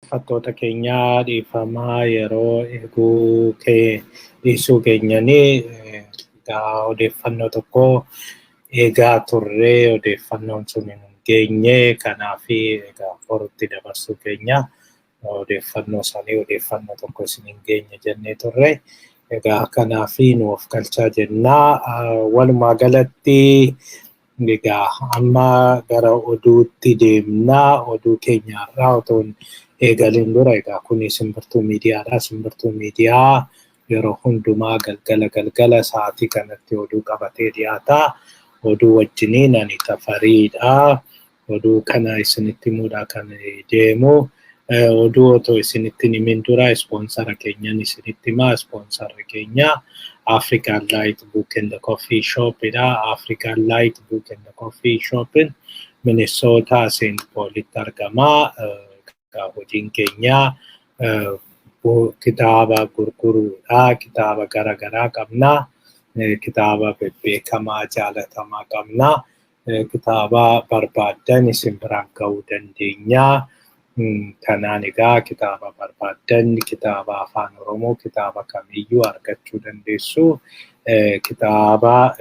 Dhaggeeffattoota keenyaa, dhiifamaa yeroo eeguu kee dhiisuu keenyanii. Egaa odeeffannoo tokko eegaa turree, odeeffannoon sun hin geenye. Kanaaf egaa borutti dabarsuu keenya odeeffannoo sanii, odeeffannoo tokko isin hin geenye jennee turre. Egaa kanaaf nu of galchaa jennaa. Walumaa galatti egaa amma gara oduutti deemnaa. Oduu keenyaarraa otoo hin eegalin dura, egaa kuni Simbirtuu Miidiyaadha. Simbirtuu Miidiyaa yeroo hundumaa galgala galgala sa'aatii kanatti oduu qabatee dhiyaata. Oduu wajjiniin ani Tafariidha. Oduu kana isinitti himuudha kan deemu. Oduu otoo isinitti hin himin dura ispoonsara keenyan isinitti himaa. Ispoonsarri keenya African Light Book and Coffee Shop dha. African Light Book and Coffee Shop Minnesota, St. Paulitti argama. Hojiin keenya kitaaba gurguruudha. Kitaaba gara garaa qabna. Kitaaba bebbeekamaa jaalatamaa qabna. Kitaaba barbaaddan isin biraan ga'uu dandeenya. Kanaan egaa kitaaba barbaaddan, kitaaba Afaan Oromoo, kitaaba kamiyyuu argachuu dandeessu. Kitaaba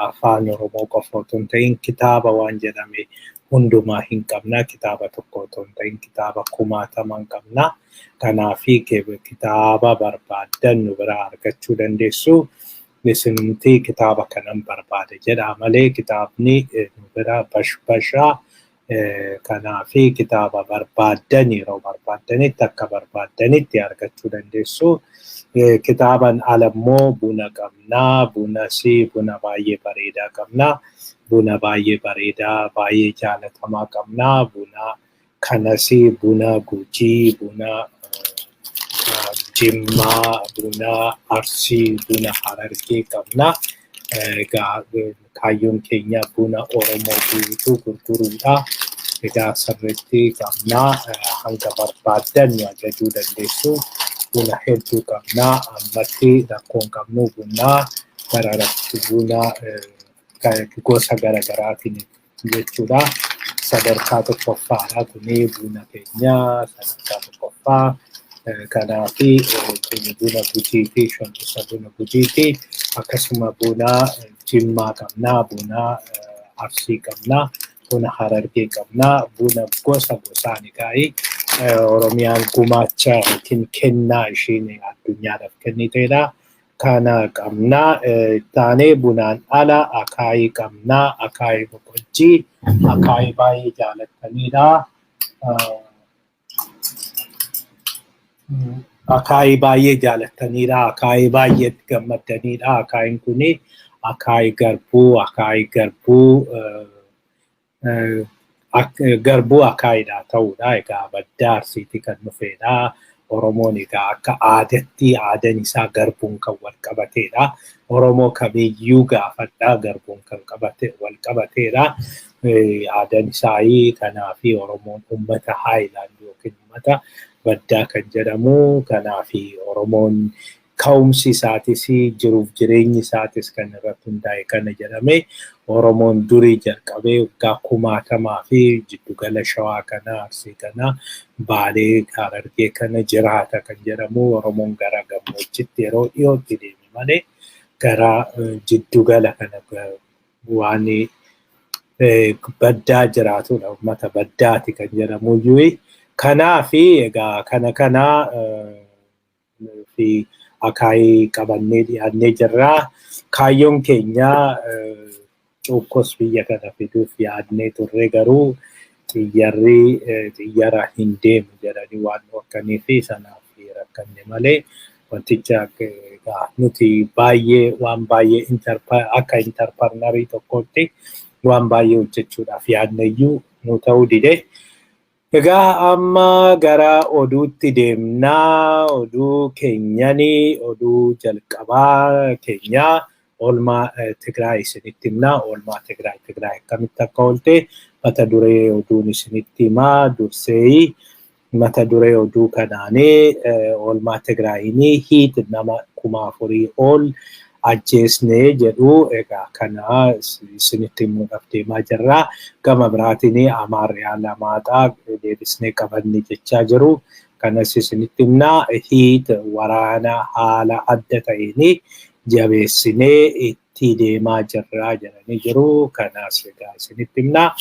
Afaan Oromoo qofa otoo hin ta'in kitaaba waan jedhame hundumaa hin qabna. Kitaaba tokko otoo hin ta'in kitaaba kumaatama hin qabna. Kanaafi kitaaba barbaaddan nu biraa argachuu dandeessu. Isinumti kitaaba kanan barbaade jedha malee kitaabni nu bira bashbashaa. Kanaafi kitaaba barbaaddan yeroo barbaaddanitti akka barbaaddanitti argachuu dandeessu. Kitaaban ala immoo buna qabnaa. Bunas buna baay'ee bareedaa qabnaa. Buna baay'ee bareedaa, baay'ee jaalatamaa qabnaa. Buna kanas buna Gujii, buna Jimmaa, buna Arsii, buna Harargee qabna. Egaa kaayyoon keenya buna Oromoo guutuu gurguruudha. Egaa sirriitti qabnaa, hanga barbaaddan nu ajajuu dandeessu. Buna hedduu qabnaa, ammatti rakkoon qabnu bunaa gara buna gosa gara garaatiin jechuudha. Sadarkaa tokkoffaadha kuni, buna keenya sadarkaa tokkoffaa. Kanaafi kuni buna Gujiiti, shonisa buna Gujiiti. Akkasuma buna Jimmaa qabnaa, buna Arsii qabnaa, buna Harargee qabnaa, buna gosa gosaan. Egaa Oromiyaan gumaacha yookiin kennaa ishiin addunyaadhaaf kenniteedha. Kana qabnaa. Taanee bunaan ala akaayii qabnaa, akaayii boqojjii, akaayii baay'ee jaalataniidha. Akaayii baay'ee jaalataniidha, akaayii baay'ee gammadaniidha. Akaayiin kuni akaayii garbuu, akaayii garbuu garbuu akaayiidha ta'uudha. Egaa baddaa Arsiitii kan dhufeedha. Oromoon egaa akka aadaatti aadaan isaa garbuun kan wal qabateedha. Oromoo kamiyyuu gaafadhaa, garbuun kan qabate wal qabateedha. Aadaan isaa kanaafi Oromoon uummata highland yookiin uummata baddaa kan jedhamu. Kanaafi Oromoon ka'umsi isaatis jiruuf jireenyi isaatis kan irratti hundaa'e kana jedhame. Oromoon durii jalqabee waggaa kumaatamaa fi jiddugala Shawaa kana, Arsii kana, Baalee, Harargee kana jiraata kan jedhamu. Oromoon gara gammoojjiitti yeroo dhiyootti deeme malee gara jiddugala kana waan baddaa jiraatudha. Uummata baddaati kan jedhamu iyyuu. Kanaafi egaa kana fi akaayii qabannee dhiyaannee jirra. Kaayyoon keenya cuukkos biyya kana fiduuf yaadnee turre, garuu xiyyarri xiyyara hin deemu jedhanii waan dhoorkanii fi sanaaf rakkanne malee wanticha egaa nuti baay'ee waan baay'ee akka entrepreneurii tokkootti waan baay'ee hojjechuudhaaf yaadne iyyuu nu ta'uu dide. Egaa amma gara oduutti deemnaa. Oduu keenyanii, oduu jalqabaa keenyaa oolmaa Tigraay isinitti himnaa. Oolmaa Tigraay, Tigraay akkamitti akka oolte mata duree oduun isinitti himaa. Dursee mata duree oduu kanaanii oolmaa Tigraayinii hiit nama 4,000 ol Ajjeesnee jedhu. Egaa kana isinitti himuudhaaf deemaa jirra. Gama biraatiin Amaarri Alamaaxaa deebisnee qabanne jechaa jiru. Kanas isinitti himna. Hiit waraana haala adda ta'een jabeessinee itti deemaa jirra jedhanii jiru. Kanas egaa isinitti himna.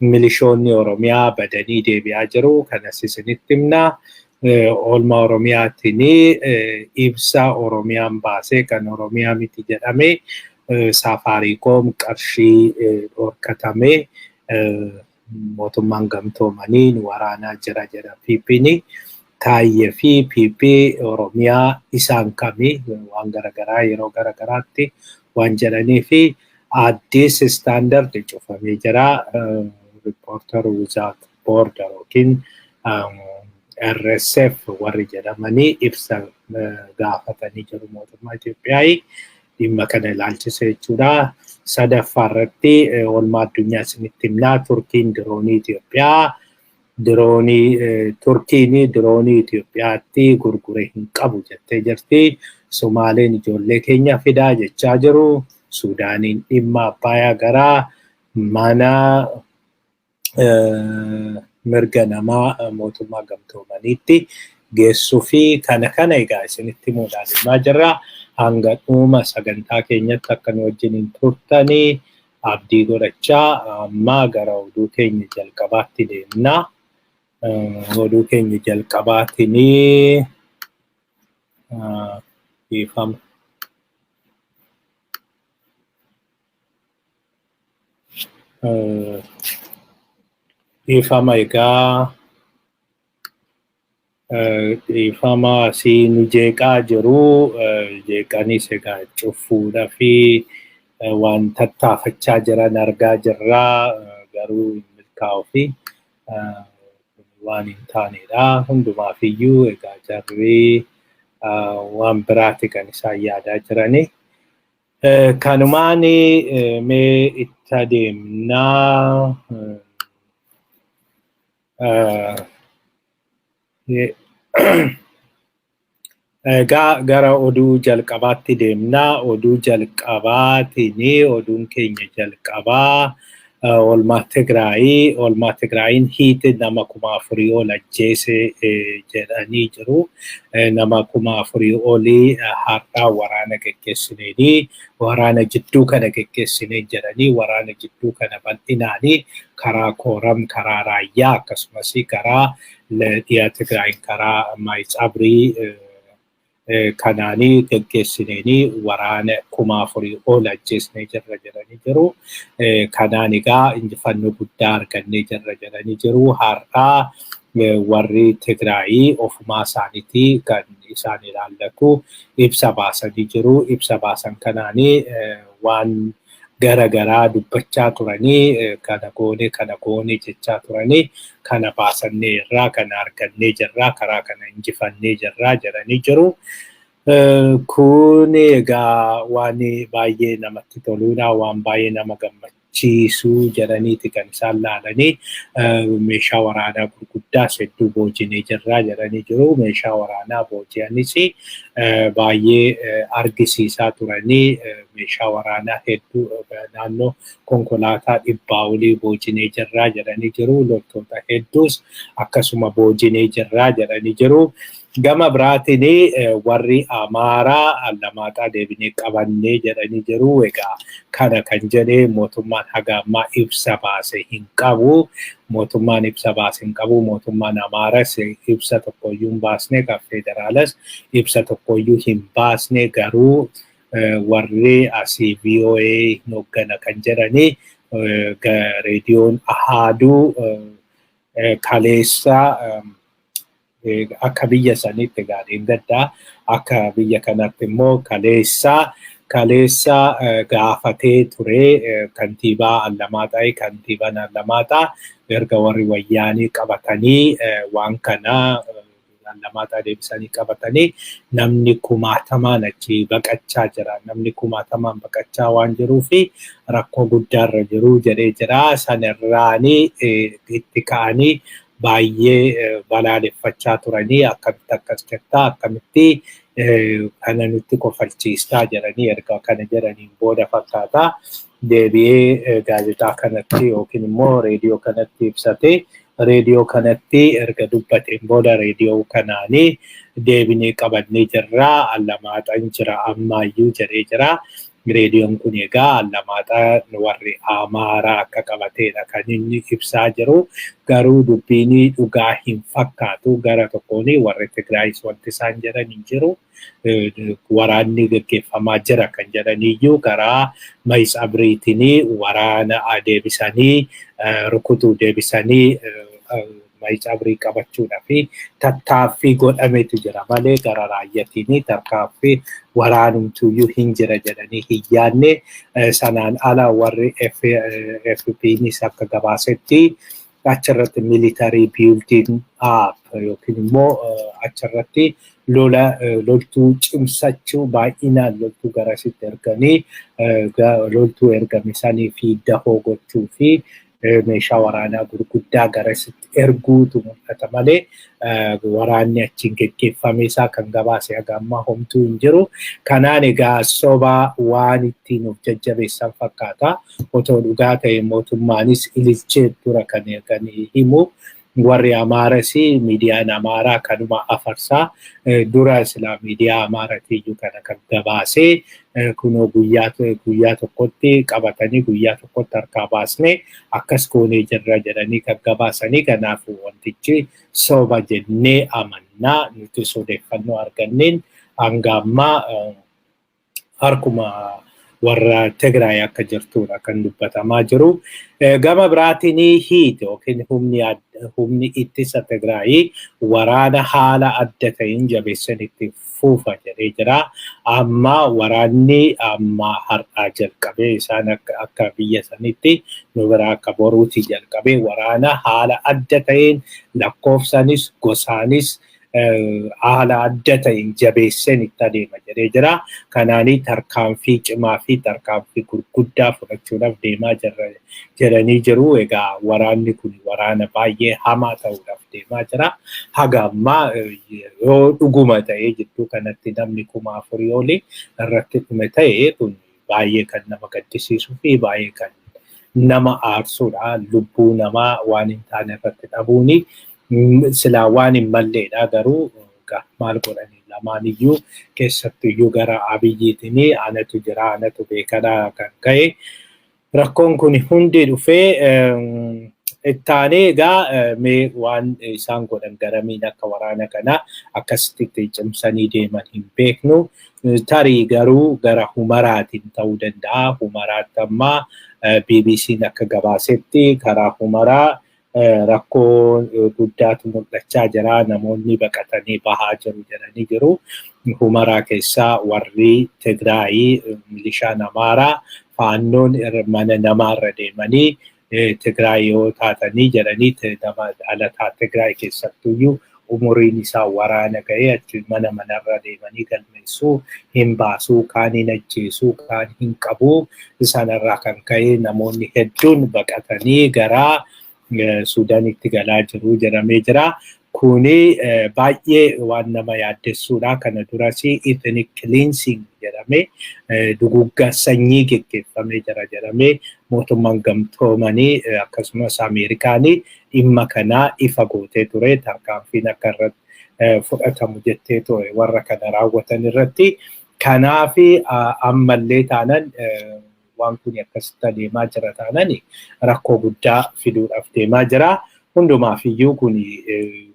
Milishoonni Oromiyaa badanii deebi'aa jiru. Kanas isinitti himna. Oolmaa Oromiyaatiin ibsa Oromiyaan baasee kan Oromiyaa miti jedhame, Saafaariikoom qarshii dhorkatame, mootummaan gamtoomanii nu waraanaa jira jedha PP'n. Taayyee fi PP Oromiyaa isaan kami? Waan garaagaraa yeroo garaagaraatti waan jedhanii fi Addis Standard cufamee jira. Reporter Without Border yookiin RSF warri jedhamanii ibsa gaafatanii jiru mootummaa Itoophiyaa dhimma kana ilaalchise jechuudha. Sadaffaa irratti oolmaa addunyaa isinitti himnaa. Turkiin diroonii Itoophiyaa diroonii Turkiin diroonii Itoophiyaatti gurgure hin qabu jettee jirti. Somaaleen ijoollee keenya fidaa jechaa jiru. Suudaaniin dhimma Abbayaa gara mana mirga namaa mootummaa gamtoomaniitti geessuu fi kana egaa isinitti himuudhaan deemaa jirra. Hanga dhuma sagantaa keenyatti akka nu wajjiniin turtanii abdii godhachaa amma gara oduu keenya jalqabaatti deemna. Oduu keenya jalqabaatinii dhiifama. Dhiifama egaa, dhiifama, asii nu jeeqaa jiru. Jeeqanis egaa cufuudha fi waan tattaafachaa jiran argaa jirra, garuu hin milkaa'u fi waan hin taanedha. Hundumaaf iyyuu egaa jarri waan biraati kan isaan yaadaa jirani. Kanumaan mee itti adeemnaa. Egaa gara oduu jalqabaatti deemnaa. Oduu jalqabaatiin, oduun keenya jalqabaa oolmaa Tigraayii. Oolmaa Tigraayiin hiite nama 4,000 ol ajjeese jedhanii jiru. Nama 4,000 olii har'aa waraana geggeessineeni, waraana jidduu kana geggeessinee jedhanii, waraana jidduu kana bal'inaanii karaa Kooram, karaa Raayyaa, akkasumas karaa dhiya Tigraayin karaa Maayitsabrii kanaanii geggeessineeni waraana 4,000 ol ajjeesnee jirra jedhanii jiru. Kanaan egaa injifannoo guddaa argannee jirra jedhanii jiru. Har'aa warri Tigraayii ofumaa isaaniitii kan isaan ilaallatu ibsa baasanii jiru. Ibsa baasan kanaanii waan gara garaa dubbachaa turanii, kana goone, kana goone jechaa turanii, kana baasannee irraa, kana argannee jirraa, karaa kana injifannee jirraa jedhanii jiru. Kun egaa waan baay'ee namatti toluudha, waan baay'ee nama gammachiisu jedhaniiti kan isaan laalanii. Meeshaa waraanaa gurguddaas hedduu boojinee jirraa jedhanii jiru. Meeshaa waraanaa booji'anis baay'ee argisiisaa turanii, meeshaa waraanaa hedduu naannoo konkolaataa 100 olii boojinee jirraa jedhanii jiru. Loltoota hedduus akkasuma boojinee jirraa jedhanii jiru. Gama biraatiin warri Amaaraa Allamaaxaa deebinee qabannee jedhanii jiru. Egaa kana kan jedhee mootummaan haga ammaa ibsa baase hin qabu. Mootummaan ibsa baase hin qabu. Mootummaan Amaaras ibsa tokkoyyuu hin baasne, kan federaalas ibsa tokkoyyuu hin baasne, garuu warri asii VOA hin hooggana kan jedhanii reediyoon Ahaaduu kaleessa akka biyya saniitti gaariin gaddaa, akka biyya kanatti immoo kaleessa gaafatee ture kantiibaa Allamaaxaa. Kantiibaan Allamaaxaa erga warri wayyaanii qabatanii waan kana Allamaaxaa deebisanii qabatanii namni kumaatamaan achi baqachaa jira. Namni kumaatamaan baqachaa waan jiruu fi rakkoo guddaarra jiru jedhee jira. Sanirraanii itti ka'anii baay'ee balaaleffachaa turanii, akkamitti akkas jettaa, akkamitti Kana nutti kofalchiistaa jedhanii erga kana jedhaniin booda fakkaata. Deebi'ee gaazexaa kanatti yookiin immoo reediyoo kanatti ibsatee, reediyoo kanatti erga dubbateen booda reediyoo kanaanii deebinee qabannee jirraa, Allamaaxaan jira ammaayyuu jedhee jira. Reediyoon kun egaa Allamaaxaa warri Amaaraa akka qabateedha kan inni ibsaa jiru. Garuu dubbiin dhugaa hin fakkaatu. Gara tokkoon warri Tigraayis wanti isaan jedhan hin jiru. Waraanni gaggeeffamaa jira kan jedhaniyyuu karaa Mayis Abriitiin waraana deebisanii rukutuu, deebisanii Mayis Abrii qabachuudhaa fi tattaaffii godhametu jira malee gara raayyaatiin tarkaaffii waraanumtuyyuu hin jira jedhanii hin yaadne. Sanaan ala warri FP'nis akka gabaasetti achirratti military building up yookiin immoo achirratti lola loltuu cimsachuu, baay'inaan loltuu garasitti erganii, loltuu ergame sanii fi dahoo gochuu fi meeshaa waraanaa gurguddaa garasitti erguutu mul'ata malee waraanni achiin geggeeffame isaa kan gabaase haga ammaa homtuu hin jiru. Kanaan egaa sobaa waan ittiin of jajjabeessan fakkaata. Otoo dhugaa ta'e mootummaanis ililchee dura kan himu. Warri Amaaras, miidiyaan Amaaraa kanuma afarsaa dura silaa miidiyaa Amaaraatiiyyuu kana kan gabaasee, kunoo guyyaa guyyaa tokkotti qabatanii, guyyaa tokkotti harkaa baasnee akkas goonee jirra jedhanii kan gabaasanii. Kanaafuu wantichi soba jennee amannaa. Nuti odeeffannoo arganneen hanga ammaa harkuma warra Tigraay akka jirtudha kan dubbatamaa jiru. Gama biraatiin hiite yookiin humni ittisa Tigraay waraana haala adda ta'een jabeessan itti fuufa jedhee jira. Amma waraanni amma har'aa jalqabee, isaan akka biyya sanitti nu biraa akka boruuti jalqabee, waraana haala adda ta'een lakkoofsanis gosaanis haala adda ta'een jabeesseen itti adeema jedhee jira. Kanaanii tarkaanfii cimaa fi tarkaanfii gurguddaa fudhachuudhaaf deemaa jirra jedhanii jiru. Egaa waraanni kun waraana baay'ee hamaa ta'uudhaaf deemaa jira. Haga ammaa yoo dhuguma ta'ee jidduu kanatti namni 4000 olii irratti dhume ta'e, kun baay'ee kan nama gaddisiisuu fi baay'ee kan nama aarsudha. Lubbuu namaa waan hin taane irratti dhabuuni silaa waan hin malleedha, garuu maal godhanii, lamaan iyyuu, keessattuyyuu gara Abiyyiitiin anatu jira, anatu beekadha kan ka'e. Rakkoon kun hundi dhufee ittaanee egaa mee waan isaan godhan, garamiin akka waraana kana akkasitti cimsanii deeman hin beeknu. Tarii garuu gara Humaraatiin ta'uu danda'a. Humaraatti ammaa BBC'n akka gabaasetti karaa Humaraa rakkoo guddaatu mul'achaa jira. Namoonni baqatanii bahaa jiru jedhanii jiru. Humaraa keessaa warri Tigraayii, milishaan Amaaraa, faannoon mana namaarra deemanii Tigraay yoo taatanii jedhanii, nama dhalataa Tigraay keessattuyyuu umuriin isaa waraana ga'ee achi mana manarra deemanii galmeessuu, hin baasuu, kaan hin ajjeesuu, kaan hin qabuu. Sanarraa kan ka'e namoonni hedduun baqatanii gara Suudaanitti galaa jiru jedhamee jira. Kuni baay'ee waan nama yaaddessuudha. Kana duras ethnic cleansing jedhamee, duguggaa sanyii geggeeffamee jira jedhamee, mootummaan gamtoomanii akkasumas Ameerikaanii dhimma kanaa ifa gootee ture, tarkaanfiin akka irratti fudhatamu jettee ture warra kana raawwatan irratti. Kanaafi ammallee taanan waan kun akkasitti adeemaa jira taanan rakkoo guddaa fiduudhaaf deemaa jira. Hundumaafiyyuu kun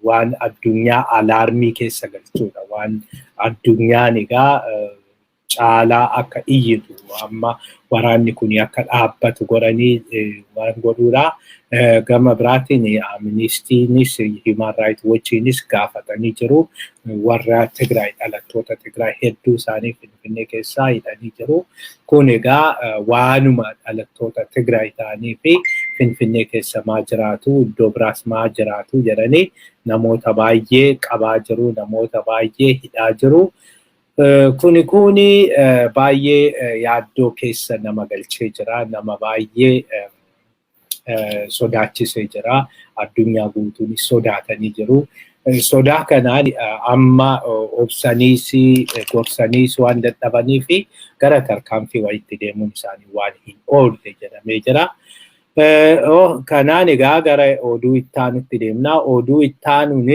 waan addunyaa alarm keessa galchuudha. Waan addunyaan egaa caalaa akka iyyitu, amma waraanni kun akka dhaabbatu godhanii waan godhuudha. Gama biraatiin Amnestynis Human Rights Watchiinis gaafatanii jiru. Warra Tigraay, dhalattoota Tigraay hedduu isaanii Finfinnee keessaa hidhanii jiru. Kun egaa waanuma dhalattoota Tigraay ta'anii fi Finfinnee keessa maa jiraatu, iddoo biraas maa jiraatu jedhanii namoota baay'ee qabaa jiru, namoota baay'ee hidhaa jiru. Kuni baay'ee yaaddoo keessa nama galchee jira. Nama baay'ee sodaachisee jira. Addunyaa guutuun sodaatanii jiru. Sodaa kanaan amma obsaniis gorsaniis waan dadhabanii fi gara tarkaanfii wayitti deemuun isaanii waan hin oolle jedhamee jira. Kanaan egaa gara oduu ittaanutti deemna. Oduu ittaanuun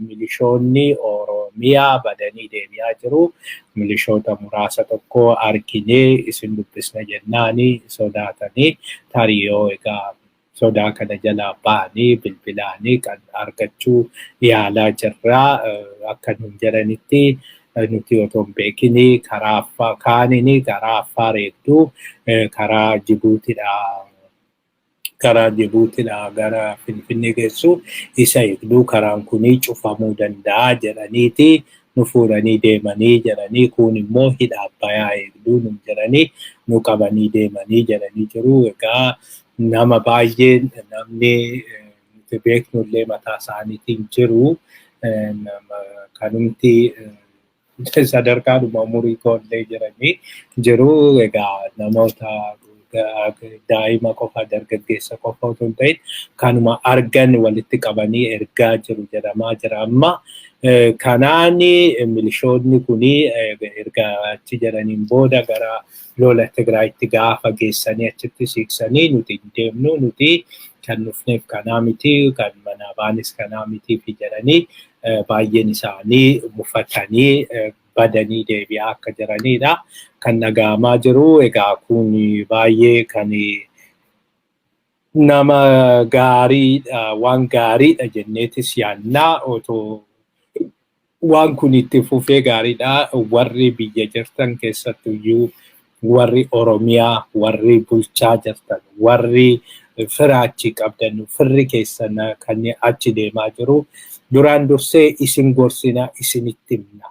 milishoonni Oromiyaa badanii deebi'aa jiru. Milishoota muraasa tokko arginee isin dubbisna jennaani sodaatanii, tarii yoo egaa sodaa kana jalaa ba'anii bilbilaanii kan argachuu yaalaa jirra. Akka nun jedhanitti, nuti otoo hin beekini karaa kaanini karaa Affaar hedduu karaa Jibuutidhaa gara Finfinnee geessu isa eegduu, karaan kuni cufamuu danda'a jedhaniiti nu fuudhanii deemanii jedhanii, kun immoo hidha Abbayyaa eegduu nu jedhanii nu qabanii deemanii jedhanii jiru. Egaa nama baay'een namni nuti beeknullee mataa isaaniitiin jiru. Kanumti sadarkaadhuma umurii koollee jiranii jiru. Egaa namoota daa'ima qofa, dargaggeessa qofa otoo hin ta'in kanuma argan walitti qabanii ergaa jiru jedhamaa jira amma. Kanaan milishoonni kuni erga achi jedhaniin booda gara lola Tigraayitti gaafa geessanii achitti siiqsanii, nuti hin deemnu, nuti kan dhufneef kanaa miti, kan manaa baanis kanaa miti fi jedhanii baay'een isaanii mufatanii badanii deebi'aa akka jiranidha kan dhaga'amaa jiru. Egaa kun baay'ee kan nama gaariidha, waan gaariidha jenneetis yaannaa, otoo waan kun itti fufee gaariidha. Warri biyya jirtan, keessattuyyuu warri Oromiyaa, warri bulchaa jirtan, warri fira achi qabdan, firri keessan kan achi deemaa jiru, duraan dursee isin gorsina, isinitti himna.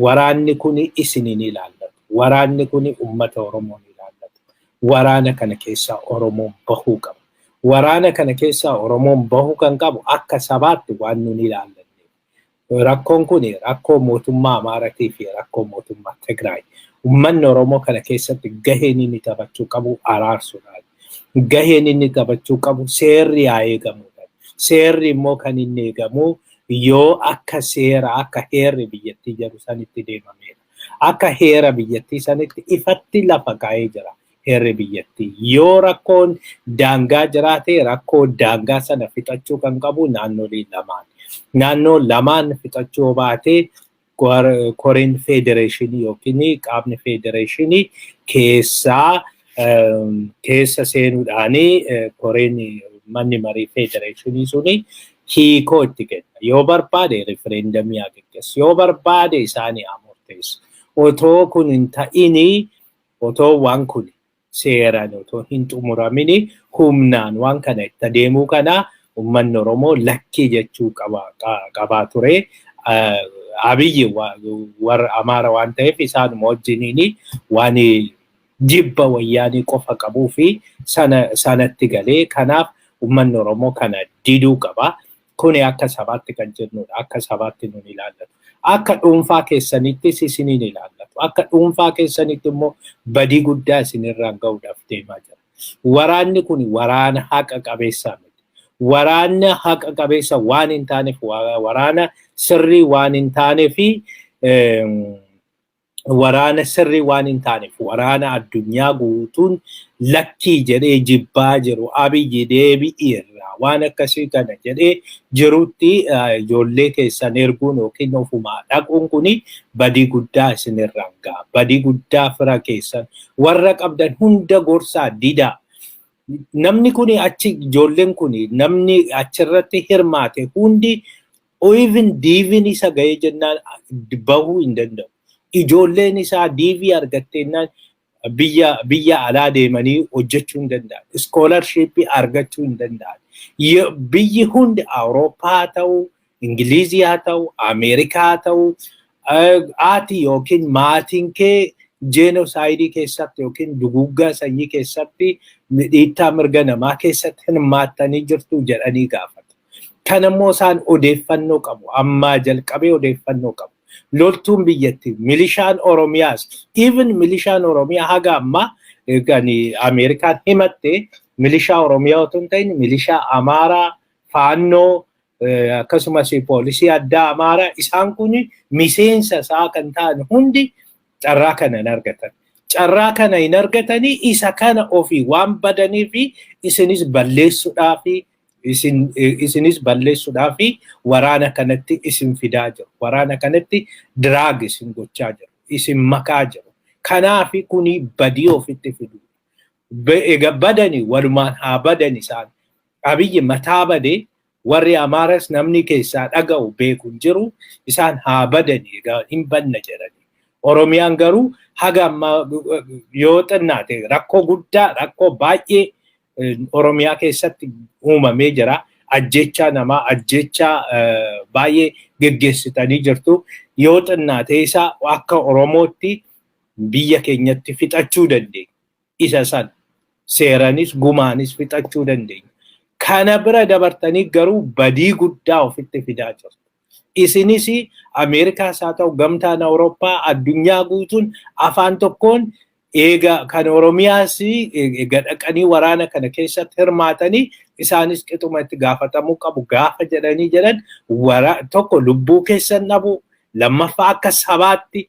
Waraanni kun isinin ilaallatu. Waraanni kun uummata Oromoon ilaallatu. Waraana kana keessaa Oromoon bahuu qaba. Waraana kana keessaa Oromoon bahuu kan qabu akka sabaatti waan nun ilaallanne. Rakkoon kun rakkoo mootummaa Amaaratii fi rakkoo mootummaa Tigraay. Uummanni Oromoo kana keessatti gaheen inni taphachuu qabu araarsuudhaan. Gaheen inni taphachuu qabu seerri haa eegamuudha. Seerri immoo kan inni eegamu yoo akka seera, akka heerri biyyattii jedhu sanitti deemamedha. Akka heera biyyattii sanitti ifatti lafa kaa'ee jira heerri biyyattii. Yoo rakkoon daangaa jiraate, rakkoo daangaa sana fixachuu kan qabu naannolee lamaan. Naannoo lamaan fixachuu baatee koreen federeeshinii yookiin qaamni federeeshinii keessaa keessa seenuudhaani koreen manni marii federeeshinii suni hiikoo itti kenna. Yoo barbaade rifereendamii haa geggeessu. Yoo barbaade isaanii haa murteessu. Otoo kun hin ta'ini, otoo waan kun seeraan otoo hin xumuramini humnaan waan kana itti adeemuu kana uummanni Oromoo lakkii jechuu qabaa ture. Abiyyi warra Amaara waan ta'eef isaanuma wajjiniin waan jibba Wayyaanii qofa qabuu fi sanatti galee, kanaaf uummanni Oromoo kana diduu qaba. Kuni akka sabaatti kan jennudha. Akka sabaatti nun ilaallatu. Akka dhuunfaa keessanittis isiniin ilaallatu. Akka dhuunfaa keessanitti immoo badii guddaa isinirraan gahuudhaaf deemaa jira. Waraanni kun waraana haqa qabeessaa miti. Waraanni haqa qabeessa waan hin taaneef, waraana sirrii waan hin taaneef, waraana sirrii waan hin taaneef, waraana addunyaa guutuun lakkii jedhee jibbaa jiru, Abiyyi deebi'i irraa waan akkasii kana jedhee jirutti ijoollee keessan erguun yookiin ofumaa dhaquun kuni badii guddaa isinirraan ga'a. Badii guddaa fira keessan warra qabdan hunda gorsaa, didaa. Namni kuni achi, ijoolleen kuni, namni achirratti hirmaate hundi even DV'n isa ga'ee jennaan bahuu hin danda'u. Ijoolleen isaa DV argatteenaan biyya alaa deemanii hojjechuu hin danda'an. Scholarshipii argachuu hin danda'an. Biyyi hundi, Awurooppaa haa ta'u, Ingilizii haa ta'u, Ameerikaa haa ta'u, ati yookiin maatiin kee genocideii keessatti yookiin duguuggaa sanyii keessatti, dhiittaa mirga namaa keessatti hirmaattanii jirtu jedhanii gaafatu. Kanammoo isaan odeeffannoo qabu. Ammaa jalqabee odeeffannoo qabu. Loltuun biyyattii, milishaan Oromiyaas, even milishaan Oromiyaa haga ammaa kan Ameerikaan himatte milishaa Oromiyaa otoo hin ta'in milishaa Amaaraa, Faannoo, Akkasumas poolisii addaa Amaaraa, isaan kun miseensa isaa kan ta'an hundi carraa kana hin argatan. Carraa kana hin argatanii, isa kana ofii waan badanii fi isinis balleessuudhaa fi waraana kanatti isin fidaa jiru. Waraana kanatti drag isin gochaa jiru. Isin makaa jiru. Kanaafi kuni badii ofitti fidu. Egaa badanii walumaan haa badan isaan. Abiyyi mataa badee, warri Amaaras namni keessaa dhaga'u beeku hin jiru. Isaan haa badanii, egaa hin banna jedhani. Oromiyaan garuu haga ammaa yoo xinnaate rakkoo guddaa, rakkoo baay'ee Oromiyaa keessatti uumamee jira. Ajjechaa namaa, ajjechaa baay'ee geggeessitanii jirtu. Yoo xinnaate isa akka Oromootti biyya keenyatti fixachuu dandeenya. Isa sana seeranis gumaanis fixachuu dandeenya. Kana bira dabartanii garuu badii guddaa ofitti fidaa jirtu. Isinis Ameerikaas haa ta'u, gamtaan Awurooppaa, addunyaa guutuun afaan tokkoon eega kan Oromiyaas eega dhaqanii waraana kana keessatti hirmaatanii isaanis qixuma itti gaafatamuu qabu gaafa jedhanii jedhan, tokko lubbuu keessan dhabu, lammaffaa akka sabaatti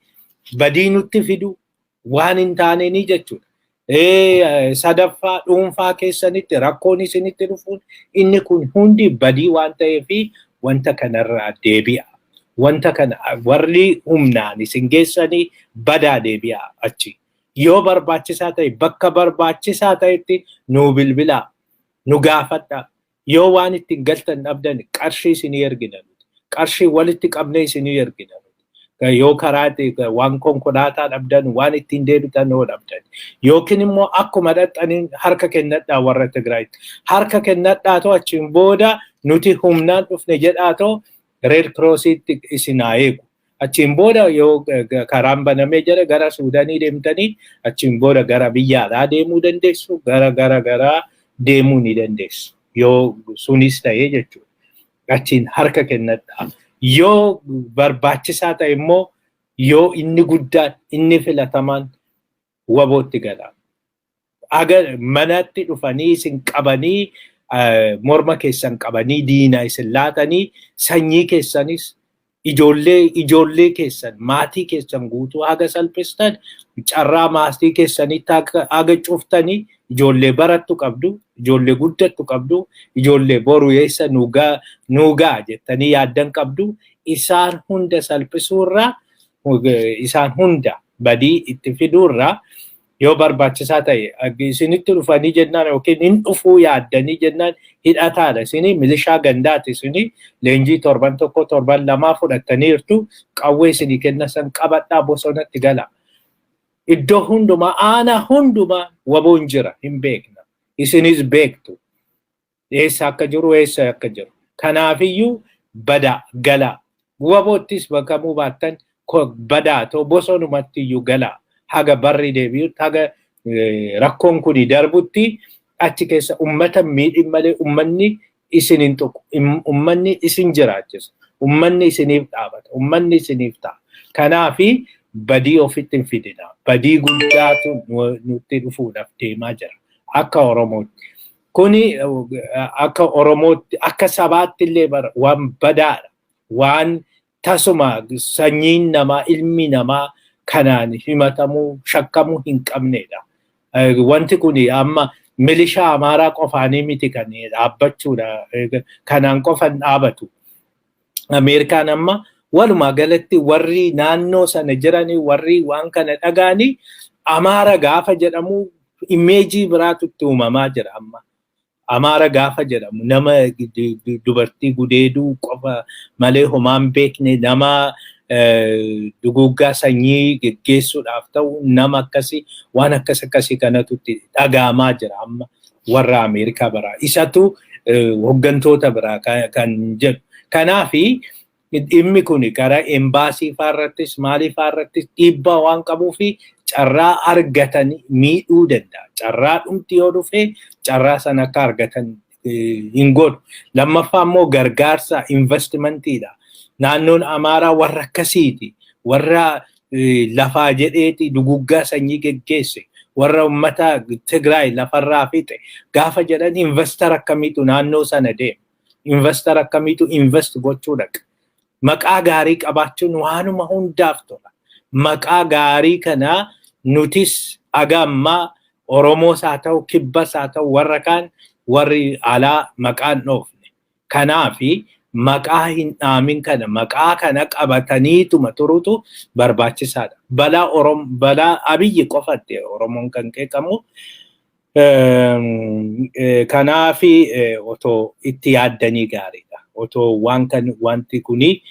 badii nutti fidu waan hin taaneenii jechuudha. Sadaffaa dhuunfaa keessanitti rakkoon isinitti dhufuun inni kun hundi badii waan ta'eefi wanta kanarraa deebi'a. Wanta kana warri humnaan isin geessanii badaa, deebi'a achi. Yoo barbaachisaa ta'e, bakka barbaachisaa ta'etti nuu bilbilaa, nu gaafadhaa. Yoo waan ittiin galtan dhabdan qarshii isinii ergina. Qarshii walitti qabnee isinii ergina. Yoo karaa waan konkolaataa dhabdan, waan ittiin deebitan yoo dhabdan. Yookiin immoo akkuma dhaqxaniin harka kennadhaa warra Tigraayitti. Harka kennadhaa too achiin booda nuti humnaan dhufne jedhaa too Red Crossitti isin haa eegu. Achiin booda yoo karaan banamee jira gara Suudaanii deemtanii achiin booda gara biyyaadhaa deemuu dandeessu, gara gara gara deemuu ni dandeessu. Yoo sunis ta'ee jechuudha. Achiin harka kennadhaa. Yoo barbaachisaa ta'e immoo, yoo inni guddaan, inni filatamaan WBOtti gala. Aga manatti dhufanii isin qabanii, morma keessan qabanii diinaa isin laatanii, sanyii keessanis, ijoollee keessan, maatii keessan guutuu haga salphistan, carraa maatii keessanitti haga cuftanii, ijoollee barattu qabdu, ijoollee guddattu qabdu, ijoollee boru eessa nuu ga'a jettanii yaaddan qabdu, isaan hunda salphisuurraa, isaan hunda badii itti fiduurraa, yoo barbaachisaa ta'e isinitti dhufanii jennaan yookiin hin dhufuu yaaddanii jennaan, hidhataadha isinii, milishaa gandaati isinii, leenjii torban 1, torban 2 fudhattaniirtu, qawwee isinii kenna san qabadhaa, bosonatti gala. Iddoo hundumaa, aanaa hundumaa WBOn jira, hin beekna. Isinis beektu. Eessa akka jiru, eessa akka jiru. Kanaafiyyuu badaa galaa. WBOttis bakamuu baattan badaa ta'u bosonumatti iyyuu galaa. Haga barri deebi'utti, haga rakkoon kuni darbutti achi keessa ummata miidhin malee ummanni isin hin tuqu. Ummanni isin jiraachisa. Ummanni isiniif dhaabata. Ummanni isiniif ta'a. Kanaafi badii ofitti hin fidina. Badii guddaatu nutti dhufuudhaaf deemaa jira. Akka Oromootti. Kuni akka Oromootti, akka sabaatti illee waan badaadha. Waan tasuma sanyiin namaa, ilmi namaa kanaan himatamuu, shakkamuu hin qabnedha. Wanti kun amma milishaa Amaaraa qofaanii miti kan dhaabbachuudha. Kanaan qofa hin dhaabatu. Ameerikaan amma walumaa galatti warri naannoo sana jiranii, warri waan kana dhagaanii, Amaara gaafa jedhamu image biraatu itti uumamaa jira amma. Amaara gaafa jedhamu nama dubartii gudeeduu qofa malee homaan beekne, nama duguuggaa sanyii geggeessuudhaaf ta'u, nama akkasii, waan akkas akkasii kanatu itti dhaga'amaa jira amma warra Ameerikaa biraa. Isatu hooggantoota biraa kan jedhu. Kanaafi dhimmi kun karaa embaasii faarrattis maalii faarrattis dhiibbaa waan qabuu fi carraa argatan miidhuu danda'a. Carraa dhumti yoo dhufe carraa sana akka argatan hin godhu. Lammaffaa immoo gargaarsa investmentiidha. Naannoon Amaaraa warra akkasiiti. Warra lafaa jedheeti duguggaa sanyii geggeesse. Warra uummata Tigraay lafarraa fixe. Gaafa jedhan investor akkamiitu naannoo sana deema? Investor akkamiitu invest gochuu dhaqa? Maqaa gaarii qabaachuun waanuma hundaaf tola. Maqaa gaarii kana nutis aga ammaa Oromoos haa ta'u, Kibbas haa ta'u, warra kaan warri alaa maqaan dhoofne. Kanaafi maqaa hin dhaamin kana, maqaa kana qabataniituma turutu barbaachisaadha. Balaa Orom balaa Abiyyi qofatti Oromoon kan qeeqamu. Kanaafi otoo itti yaaddanii gaariidha. Otoo waan kan wanti kuni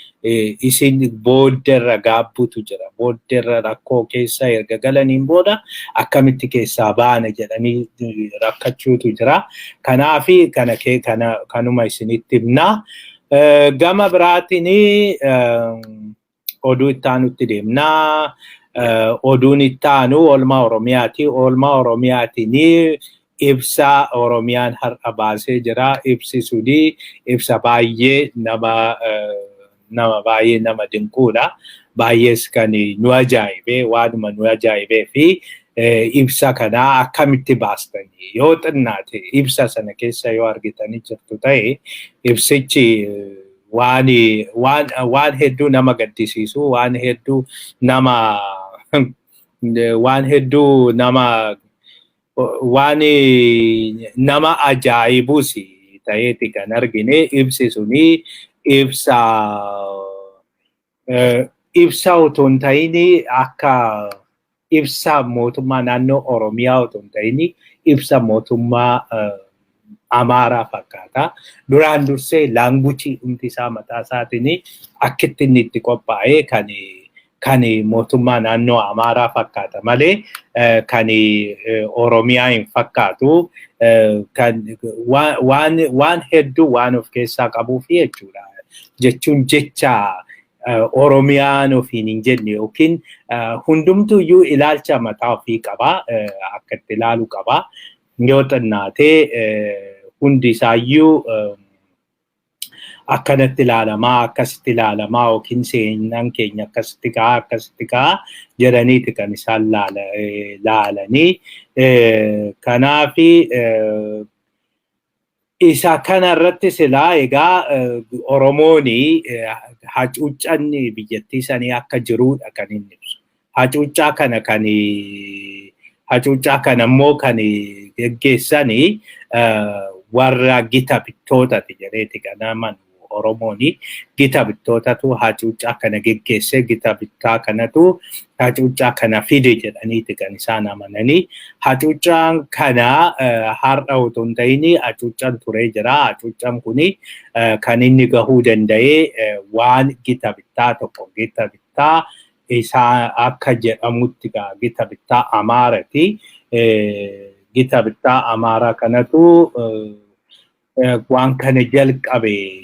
isin booddeerra gaabbutu jira. Booddeerra rakkoo keessa erga galaniin booda akkamitti keessaa baana jedhanii rakkachuutu jira. Kanaafi kana kee kana kanuma isinitti himna. Gama biraatiin oduu itti aanutti deemnaa. Oduun itti aanu oolmaa Oromiyaati. Oolmaa Oromiyaatiin ibsa Oromiyaan har'a baasee jira. Ibsi suni ibsa baay'ee nama baay'ee nama dinquudha. Baay'ees kan nu ajaa'ibee, waanuma nu ajaa'ibee fi ibsa kanaa akkamitti baastanii yoo xinnaate ibsa sana keessa yoo argitanii jirtu ta'e, ibsichi waan waan waan hedduu nama gaddisiisu, waan hedduu nama waan nama ajaa'ibus ta'eeti kan argine. Ibsi suni ibsa otoo hin ta'in, akka ibsa mootummaa naannoo Oromiyaa otoo hin ta'in, ibsa mootummaa Amaaraa fakkaata. Duraan dursee language hundi isaa mataa isaatiin akkitti inni itti qophaa'ee kan mootummaa naannoo Amaaraa fakkaata malee kan Oromiyaa hin fakkaatu. Kan waan hedduu waan of keessaa qabuuf jechuudha. Jechuun jecha Oromiyaan ofiin hin jenne yookiin hundumtuyyuu ilaalcha mataa ofii qaba, akka itti ilaalu qaba. Yoo xinnaatee hundi isaayyuu akkanatti ilaalamaa, akkasitti ilaalamaa, yookiin seenaan keenya akkasitti ka'a, akkasitti ka'a jedhaniiti kan isaan laalanii. Kanaafi isa kana irratti silaa egaa Oromooni hacuuccanni biyyattii sanii akka jirudha kan inni ibsu. Hacuuccaa kana immoo kan geggeessanii warra gita bittootati jedheeti kan amanu Oromooni. Gita bittootatu hacuuccaa kana geggeesse, gita bittaa kanatu hacuuccaa kana fide jedhaniiti kan isaan amananii. Hacuuccaan kana har'a otoo hin ta'in hacuuccaan turee jira. Hacuuccaan kuni kan inni gahuu danda'e waan gita bittaa tokko, gita bittaa isaa akka jedhamutti gita bittaa Amaarati. Gita bittaa Amaaraa kanatu waan kana jalqabe.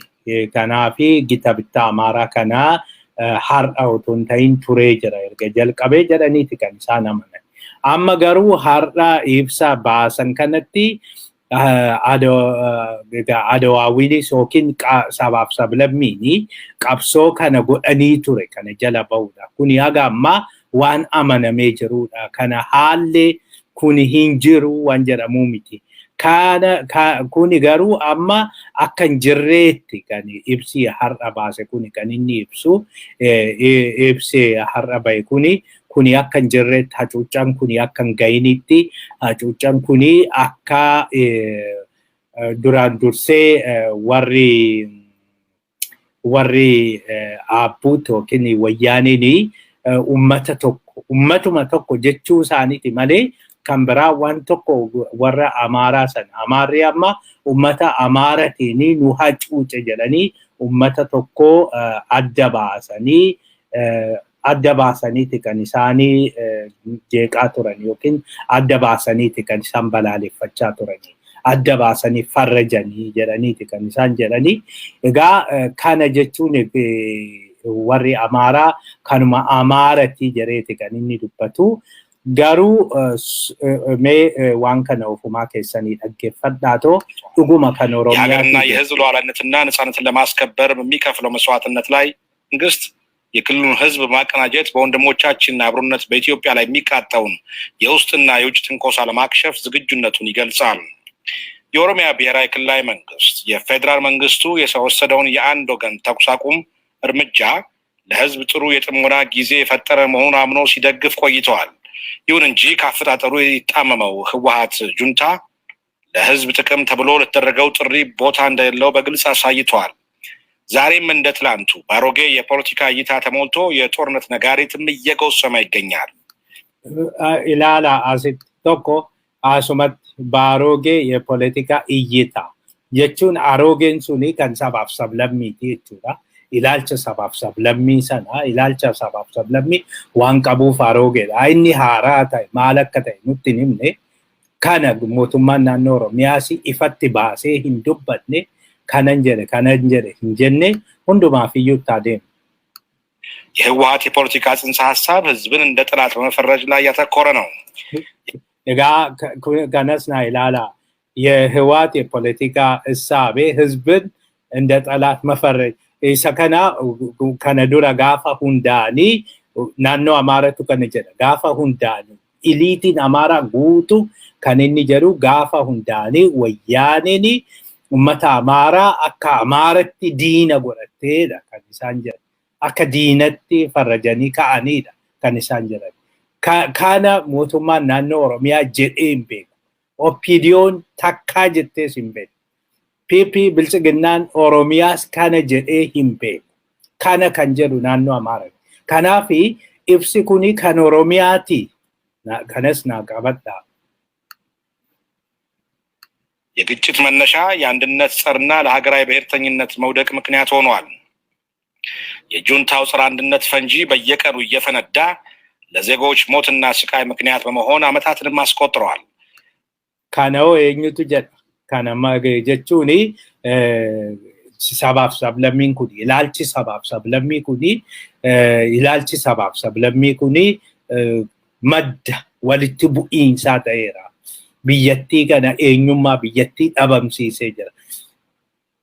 Kanaafi gita bittaa Amaaraa kana har'a otoo hin ta'in turee jira erga jalqabee jedhaniiti kan isaan amanan. Amma garuu har'a ibsa baasan kanatti Adawaawwiinis yookiin sabaaf sablammiini qabsoo kana godhanii ture kana jala ba'uudha. Kuni haga ammaa waan amanamee jirudha. Kana haalli kun hin jiru waan jedhamuu miti. Kana kuni garuu amma akka hin jirreetti kan ibsi har'a baase kuni kan inni ibsu, ibsi har'a bahe kuni akka hin jirreetti, hacuuccaan kuni akka hin gahinitti, hacuuccaan kuni akka duraan dursee warri aabbuut yookiin Wayyaaniin ummata tokko, ummatuma tokko jechuu isaaniiti malee kan biraa waan tokko warra Amaaraa sana, Amaarri amma ummata Amaaratiin nu hacuuce jedhanii ummata tokko adda baasaniiti kan isaanii jeeqaa turan yookiin adda baasaniiti kan isaan balaaleffachaa turanii, adda baasanii farrajanii jedhaniiti kan isaan jedhanii. Egaa kana jechuun warri Amaaraa kanuma Amaaratii jedheeti kan inni dubbatu. Garuu mee waan kana ofumaa keessanii dhaggeeffadhaatoo dhuguma kan የሀገርና የሕዝብ ሉዓላዊነትና ነጻነትን ለማስከበር በሚከፍለው መስዋዕትነት ላይ መንግስት የክልሉን ሕዝብ በማቀናጀት በወንድሞቻችን አብሮነት በኢትዮጵያ ላይ የሚቃጣውን የውስጥና የውጭ ትንኮሳ ለማክሸፍ ዝግጁነቱን ይገልጻል። የኦሮሚያ ብሔራዊ ክልላዊ መንግስት የፌዴራል መንግስቱ የወሰደውን የአንድ ወገን ተኩስ አቁም እርምጃ ለህዝብ ጥሩ የጥሞና ጊዜ የፈጠረ መሆኑን አምኖ ሲደግፍ ቆይተዋል። ይሁን እንጂ ከአፈጣጠሩ የጣመመው ህወሓት ጁንታ ለህዝብ ጥቅም ተብሎ ለተደረገው ጥሪ ቦታ እንደሌለው በግልጽ አሳይተዋል። ዛሬም እንደ ትላንቱ በአሮጌ የፖለቲካ እይታ ተሞልቶ የጦርነት ነጋሪትም እየጎሰመ ይገኛል። Ilaala, asitti tokko asumatti በአሮጌ የፖለቲካ እይታ jechuun aroogeen suni kan sabaaf sablammiiti jechuudha. Ilaalcha sabaaf sablammii sana, ilaalcha sabaaf sablammii waan qabuuf aroogeedha. Inni haaraa ta'e maal akka ta'e nutti hin himne. Kana mootummaan naannoo Oromiyaas ifatti baasee hin dubbanne, kanan jedhe kanan jedhe hin jenne, hundumaaf iyyuu itti adeemu. የህወሓት የፖለቲካ ጽንሰ ሀሳብ ህዝብን እንደ ጠላት በመፈረጅ ላይ ያተኮረ ነው። Egaa kanas naa ilaalaa. የህወሓት የፖለቲካ እሳቤ ህዝብን እንደ ጠላት መፈረጅ, isa kana kana dura gaafa hundaanii naannoo Amaaratu kana jedha. Gaafa hundaanii iliitiin Amaaraa guutuu kan inni jedhu, gaafa hundaanii wayyaaneen ummata Amaaraa akka Amaaratti diina godhatteedha kan isaan jedhan. Akka diinatti farrajanii ka'aniidha kan isaan jedhan. Kana mootummaan naannoo Oromiyaa jedhee hin beeku. OPDO'n takkaa jettees hin beeku. PP Biltsiginnaan Oromiyaas kana jedhee hin beeku. Kana kan jedhu naannoo Amaaraa. Kanaaf ibsi kuni kan Oromiyaati. Kanas naa qabadhaa. የግጭት መነሻ የአንድነት ጸርና ለሀገራዊ ብሔርተኝነት መውደቅ ምክንያት ሆኗል። የጁንታው ጸረ አንድነት ፈንጂ በየቀኑ እየፈነዳ ለዜጎች ሞትና ስቃይ ምክንያት በመሆን ዓመታትንም አስቆጥረዋል። Kana hoo eenyutu jedha? Kana jechuun sabaaf sablammiin kuni, ilaalchi sabaaf sablammii kuni, ilaalchi sabaaf sablammii kuni madda walitti bu'iinsaa ta'eera. Biyyattii kana eenyummaa biyyattii dhabamsiisee jira.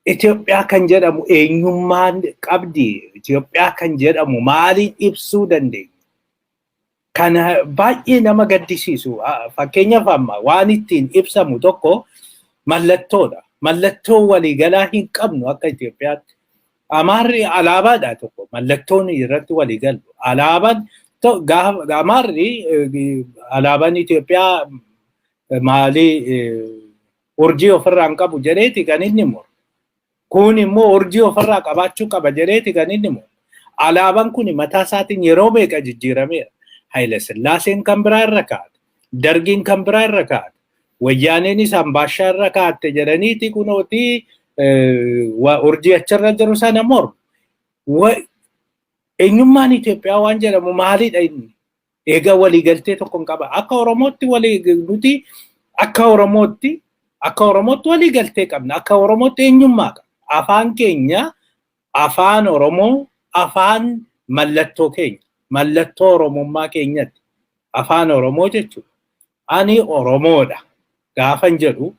Itoophiyaa kan jedhamu eenyummaan qabdi. Itoophiyaa kan jedhamu maaliin ibsuu dandeenya? Kana baay'ee nama gaddisiisu. Fakkeenyaaf amma waan ittiin ibsamu tokko mallattoodha. Mallattoo waliigalaa hin qabnu akka Itoophiyaatti. Amaarri alaabaadha tokko mallattoon irratti waliigalu. Alaabaan Amaarri alaabaan Itoophiyaa maalii urjii ofirraa hin qabu jedheeti kan inni muru. Kun immoo urjii ofirraa qabaachuu qaba jedheeti kan inni muru. Alaabaan kun mataa isaatiin yeroo meeqa jijjiirameera. Haayile Sillaaseen kan biraa irra kaa'ate. Dargiin kan biraa irra kaa'ate. Wayyaaneenis ambaashaa irra kaa'atte jedhaniiti kunooti urjii achirra jiru sana mormu. Eenyummaan Itoophiyaa waan jedhamu maalidha inni? Egaa waliigaltee tokko hin qaba. Akka Oromootti walii nuti akka Oromootti waliigaltee qabna. Akka Oromootti eenyummaa qabna. Afaan keenya, afaan Oromoo, afaan mallattoo keenya, mallattoo Oromummaa keenyatti. Afaan Oromoo jechuudha. Ani Oromoodha gaafan jedhu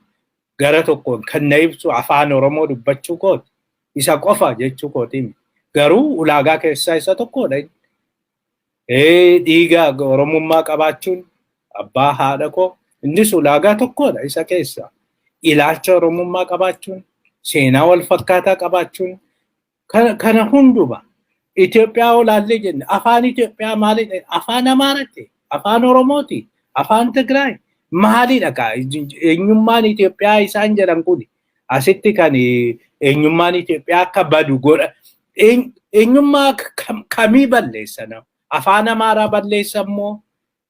gara tokkoon kan na ibsu afaan Oromoo dubbachuu kooti. Isa qofa jechuu kooti. Garuu ulaagaa keessaa isa tokkodha. Dhiiga Oromummaa qabaachuun abbaa haadha koo innis ulaagaa tokkodha isa keessa. Ilaalcha Oromummaa qabaachuun, seenaa wal fakkaataa qabaachuun, kana hunduma Itoophiyaa olaallee jenne, afaan Itoophiyaa maalidha? Afaan Amaaraati, afaan Oromooti, afaan Tigraay maalidha kaa eenyummaan Itoophiyaa isaan jedhan kuni? Asitti kan eenyummaan Itoophiyaa akka badu godha. Eenyummaa kamii balleessan? Afaan Amaaraa balleessan moo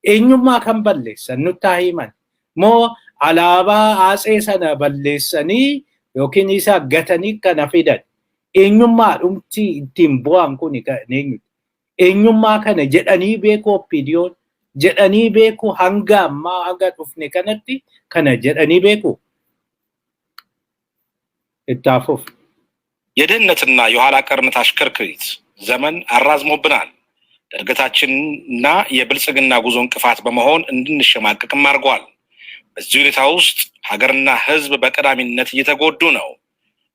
eenyummaa kan balleessan nutti haa himan? Moo alaabaa Atsee sana balleessanii yookiin isa gatanii kana fidan? Eenyummaa dhumti ittiin bu'an kun kan eenyuti? Eenyummaa kana jedhanii beeku? OPDO'n jedhanii beeku? Hanga ammaa hanga dhufne kanatti kana jedhanii beeku? Itti hafuuf. የድህነትና የኋላ ቀርነት አሽከርክሪት ዘመን አራዝሞብናል። ለእድገታችንና የብልጽግና ጉዞ እንቅፋት በመሆን እንድንሸማቀቅም አድርጓል። በዚህ ሁኔታ ውስጥ ሀገርና ሕዝብ በቀዳሚነት እየተጎዱ ነው።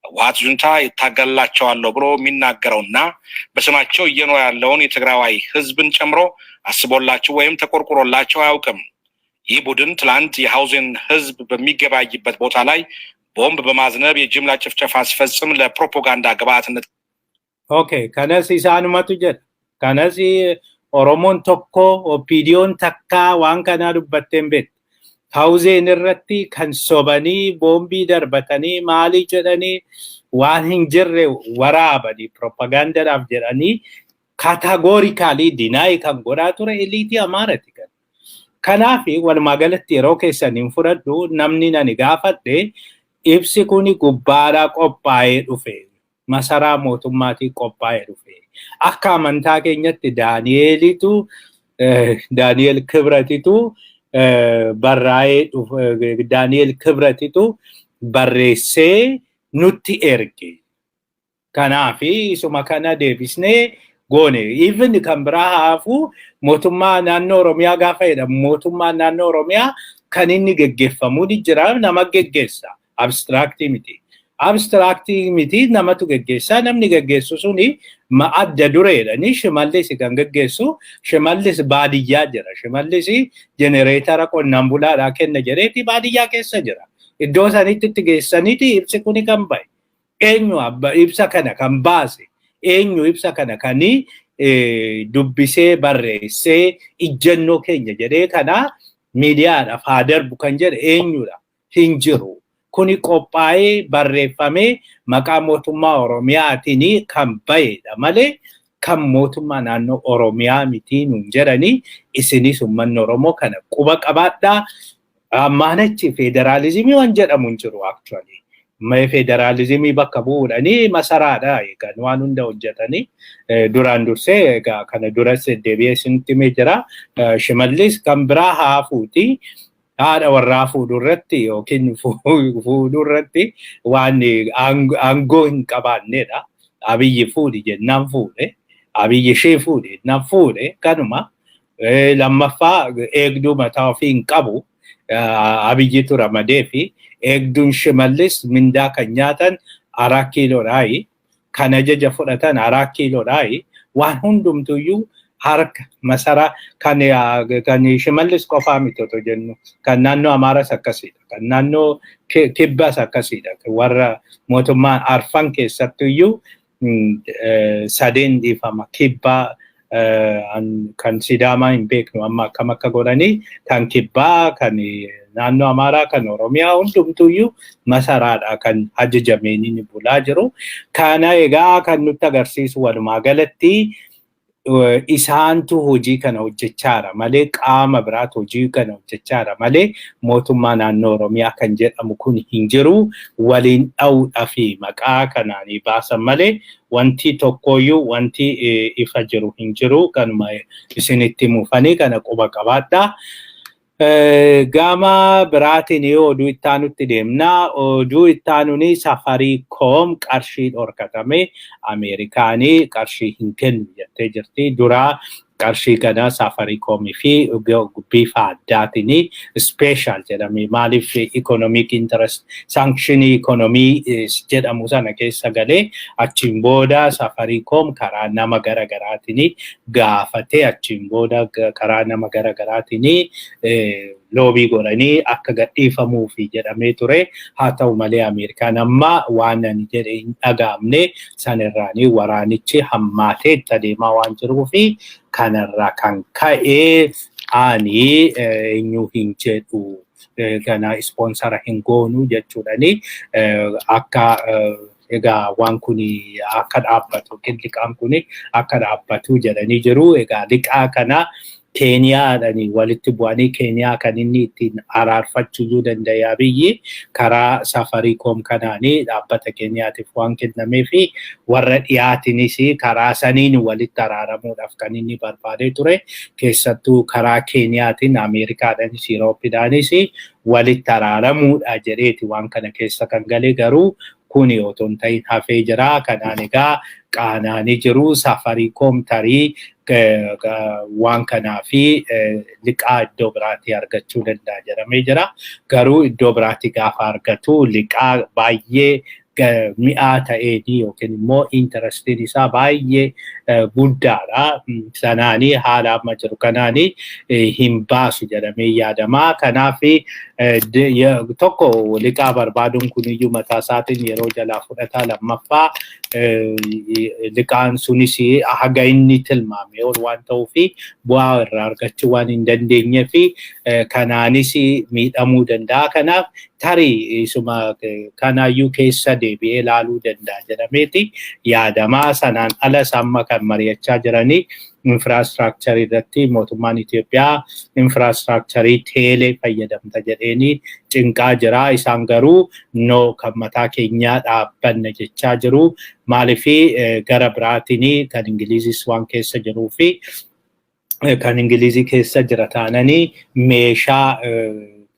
ህወሓት ጁንታ ይታገላቸዋለሁ ብሎ የሚናገረውና በስማቸው እየኖረ ያለውን የትግራዋይ ሕዝብን ጨምሮ አስቦላቸው ወይም ተቆርቁሮላቸው አያውቅም። ይህ ቡድን ትላንት የሐውዜን ሕዝብ በሚገበያይበት ቦታ ላይ ቦምብ በማዝነብ የጅምላ ጭፍጨፋ ሲፈጽም ለፕሮፓጋንዳ ግብዓትነት Okay, kanas isaanumatu jedha. Kanas Oromoon tokko, OPDOn takkaa waan kanaa dubbattee hin beektu. Hawuzeen irratti kan sobanii boombii darbatanii maalii jedhanii waan hin jirre waraabanii propagaandaadhaaf jedhanii categorically deny kan godhaa ture eliitii Amaarati kan. Kanaaf walumaa galatti yeroo keessan hin fudhadhu. Namni nani gaafadhe, ibsi kuni gubbaadhaa qophaa'ee dhufe. Masaraa mootummaatiin qophaa'ee dhufe. Akka amantaa keenyatti Daani'eelitu, Daani'eel Kibratitu barraa'ee dhufe, Daani'eel Kibratitu barreessee nutti erge. Kanaaf isuma kana deebisnee goone. Even kan biraa haafu, mootummaa naannoo Oromiyaa gaafa jedhamu, mootummaa naannoo Oromiyaa kan inni geggeeffamuu ni jira, nama geggeessa. Abstractii miti. Abstractii miti, namatu geggeessa. Namni geggeessu suni adda dureedha. Shimallis kan geggeessu, Shimallis baadiyyaa jira. Shimallis jenereetara qonnaan bulaadhaa kenna jedheeti baadiyyaa keessa jira. Iddoo sanitti itti geessaniiti ibsi kuni kan bahe. Eenyu ibsa kana kan baase? Eenyu ibsa kana kani dubbisee barreessee ijjannoo keenya jedhee kana miidiyaadhaaf haa darbu kan jedhe eenyudha? Hin jiru. Kuni qophaa'ee barreeffamee maqaa mootummaa Oromiyaatiin kan bahedha malee kan mootummaa naannoo Oromiyaa miti nuun jedhanii. Isinis uummanni Oromoo kana quba qabaadhaa. Ammaan achi federaalizimii waan jedhamu hin jiru actually. Federaalizimii bakka bu'uudhanii masaraadha kan waan hunda hojjetanii. Duraan dursee egaa kana duras deebi'ee isinitti himee jira. Shimallis kan biraa haafuuti. Haadha warraa fuudhuu irratti yookiin fuudhuu irratti waan aangoo hin qabaannedha. Abiyyi fuudhi jennaan fuudhe. Abiyyi ishee fuudhe jennaan fuudhe kanuma. Lammaffaa, eegduu mataa ofii hin qabu. Abiyyitu ramadee fi eegduun Shimallis mindaa kan nyaatan Araa Kiiloodhaayi. Kan ajaja fudhatan Araa Kiiloodhaayi. Waan hundumtuyyuu harka masaraa kan Shimallis qofaa miti otoo jennu, kan naannoo Amaaras akkasiidha. Kan naannoo Kibbaas akkasiidha. Warra mootummaa arfan keessattuyyuu sadeen, dhiifama, Kibbaa, kan Sidaamaa hin beeknu amma akkam akka godhanii, kan Kibbaa, kan naannoo Amaaraa, kan Oromiyaa hundumtuyyuu masaraadha kan ajajameen inni bulaa jiru. Kana egaa kan nutti agarsiisu, walumaa galatti isaantu hojii kana hojjechaara malee, qaama biraatu hojii kana hojjechaara malee, mootummaa naannoo Oromiyaa kan jedhamu kun hin jiru. Waliin dha'uudhaa fi maqaa kanaanii baasan malee wanti tokkoyyuu wanti ifa jiru hin jiru. Kanuma isinitti muufanii kana quba qabaadhaa. Gama biraatiin oduu ittaanutti deemna. Oduu ittaanuun Safaricom qarshii dhorkatame. Ameerikaanii qarshii hin kennu jettee jirti. Dura qarshii kana Safaricomii fi bifa addaatiin special jedhame, maaliif economic interest sanctionii economy jedhamu sana keessa galee, achiin booda Safaricom karaa nama gara garaatiin gaafatee, achiin booda karaa nama gara garaatiin lobby godhanii akka gadhiifamuufi jedhamee ture. Haa ta'u malee Ameerikaan amma waan ani jedhe hin dhaga'amne. Sanirraanii waraanichi hammaatee itti adeemaa waan jiruufi kanarraa kan ka'e ani eenyu hin jedhu, kana sponsor hin goonu jechuudhani akka egaa waan kun akka dhaabbatu, liqaan kun akka dhaabbatu jedhanii jiru. Egaa liqaa kana Keeniyaadhaan walitti bu'anii, Keeniyaa kan inni ittiin araarfachuu danda'a biyyi karaa Safaricom kanaanii dhaabbata Keeniyaatiif waan kennamee fi warra dhiyaatinis karaa saniin walitti araaramuudhaaf kan inni barbaadee ture. Keessattuu karaa Keeniyaatiin Ameerikaadhaanis Yurooppidhaanis walitti araaramuudha jedheeti waan kana keessa kan galee, garuu kuni otoo hin ta'in hafee jira. Kanaan egaa qaanaanii jiru. Safaricom tarii waan kanaa fi liqaa iddoo biraatii argachuu danda'a jedhamee jira. Garuu iddoo biraatii gaafa argatu liqaa baay'ee Mi'aa ta'een yookiin immoo interestiin isaa baay'ee guddaadha. Sanaanii haala amma jiru kanaanii hin baasu jedhamee yaadama. Kanaaf tokko liqaa barbaaduun kuniyyuu mataa isaatiin yeroo jalaa fudhataa, lammaffaa liqaan sunis haga inni tilmaame ol waan ta'uufi bu'aa irraa argachuu waan hin dandeenyee fi kanaanis miidhamuu danda'a. Kanaaf tarii isuma kanaayyuu keessa deebi'ee ilaaluu danda'a jedhameeti yaadamaa. Sanaan alas amma kan mari'achaa jiranii infrastructurii irratti mootummaan Itoophiyaa infrastructurii teelee fayyadamta jedheeni cinqaa jira. Isaan garuu no, kan mataa keenyaa dhaabbanna jechaa jiru. Maaliif gara biraatiin kan Ingilizis waan keessa jiruu fi kan Ingilizii keessa jira taananii meeshaa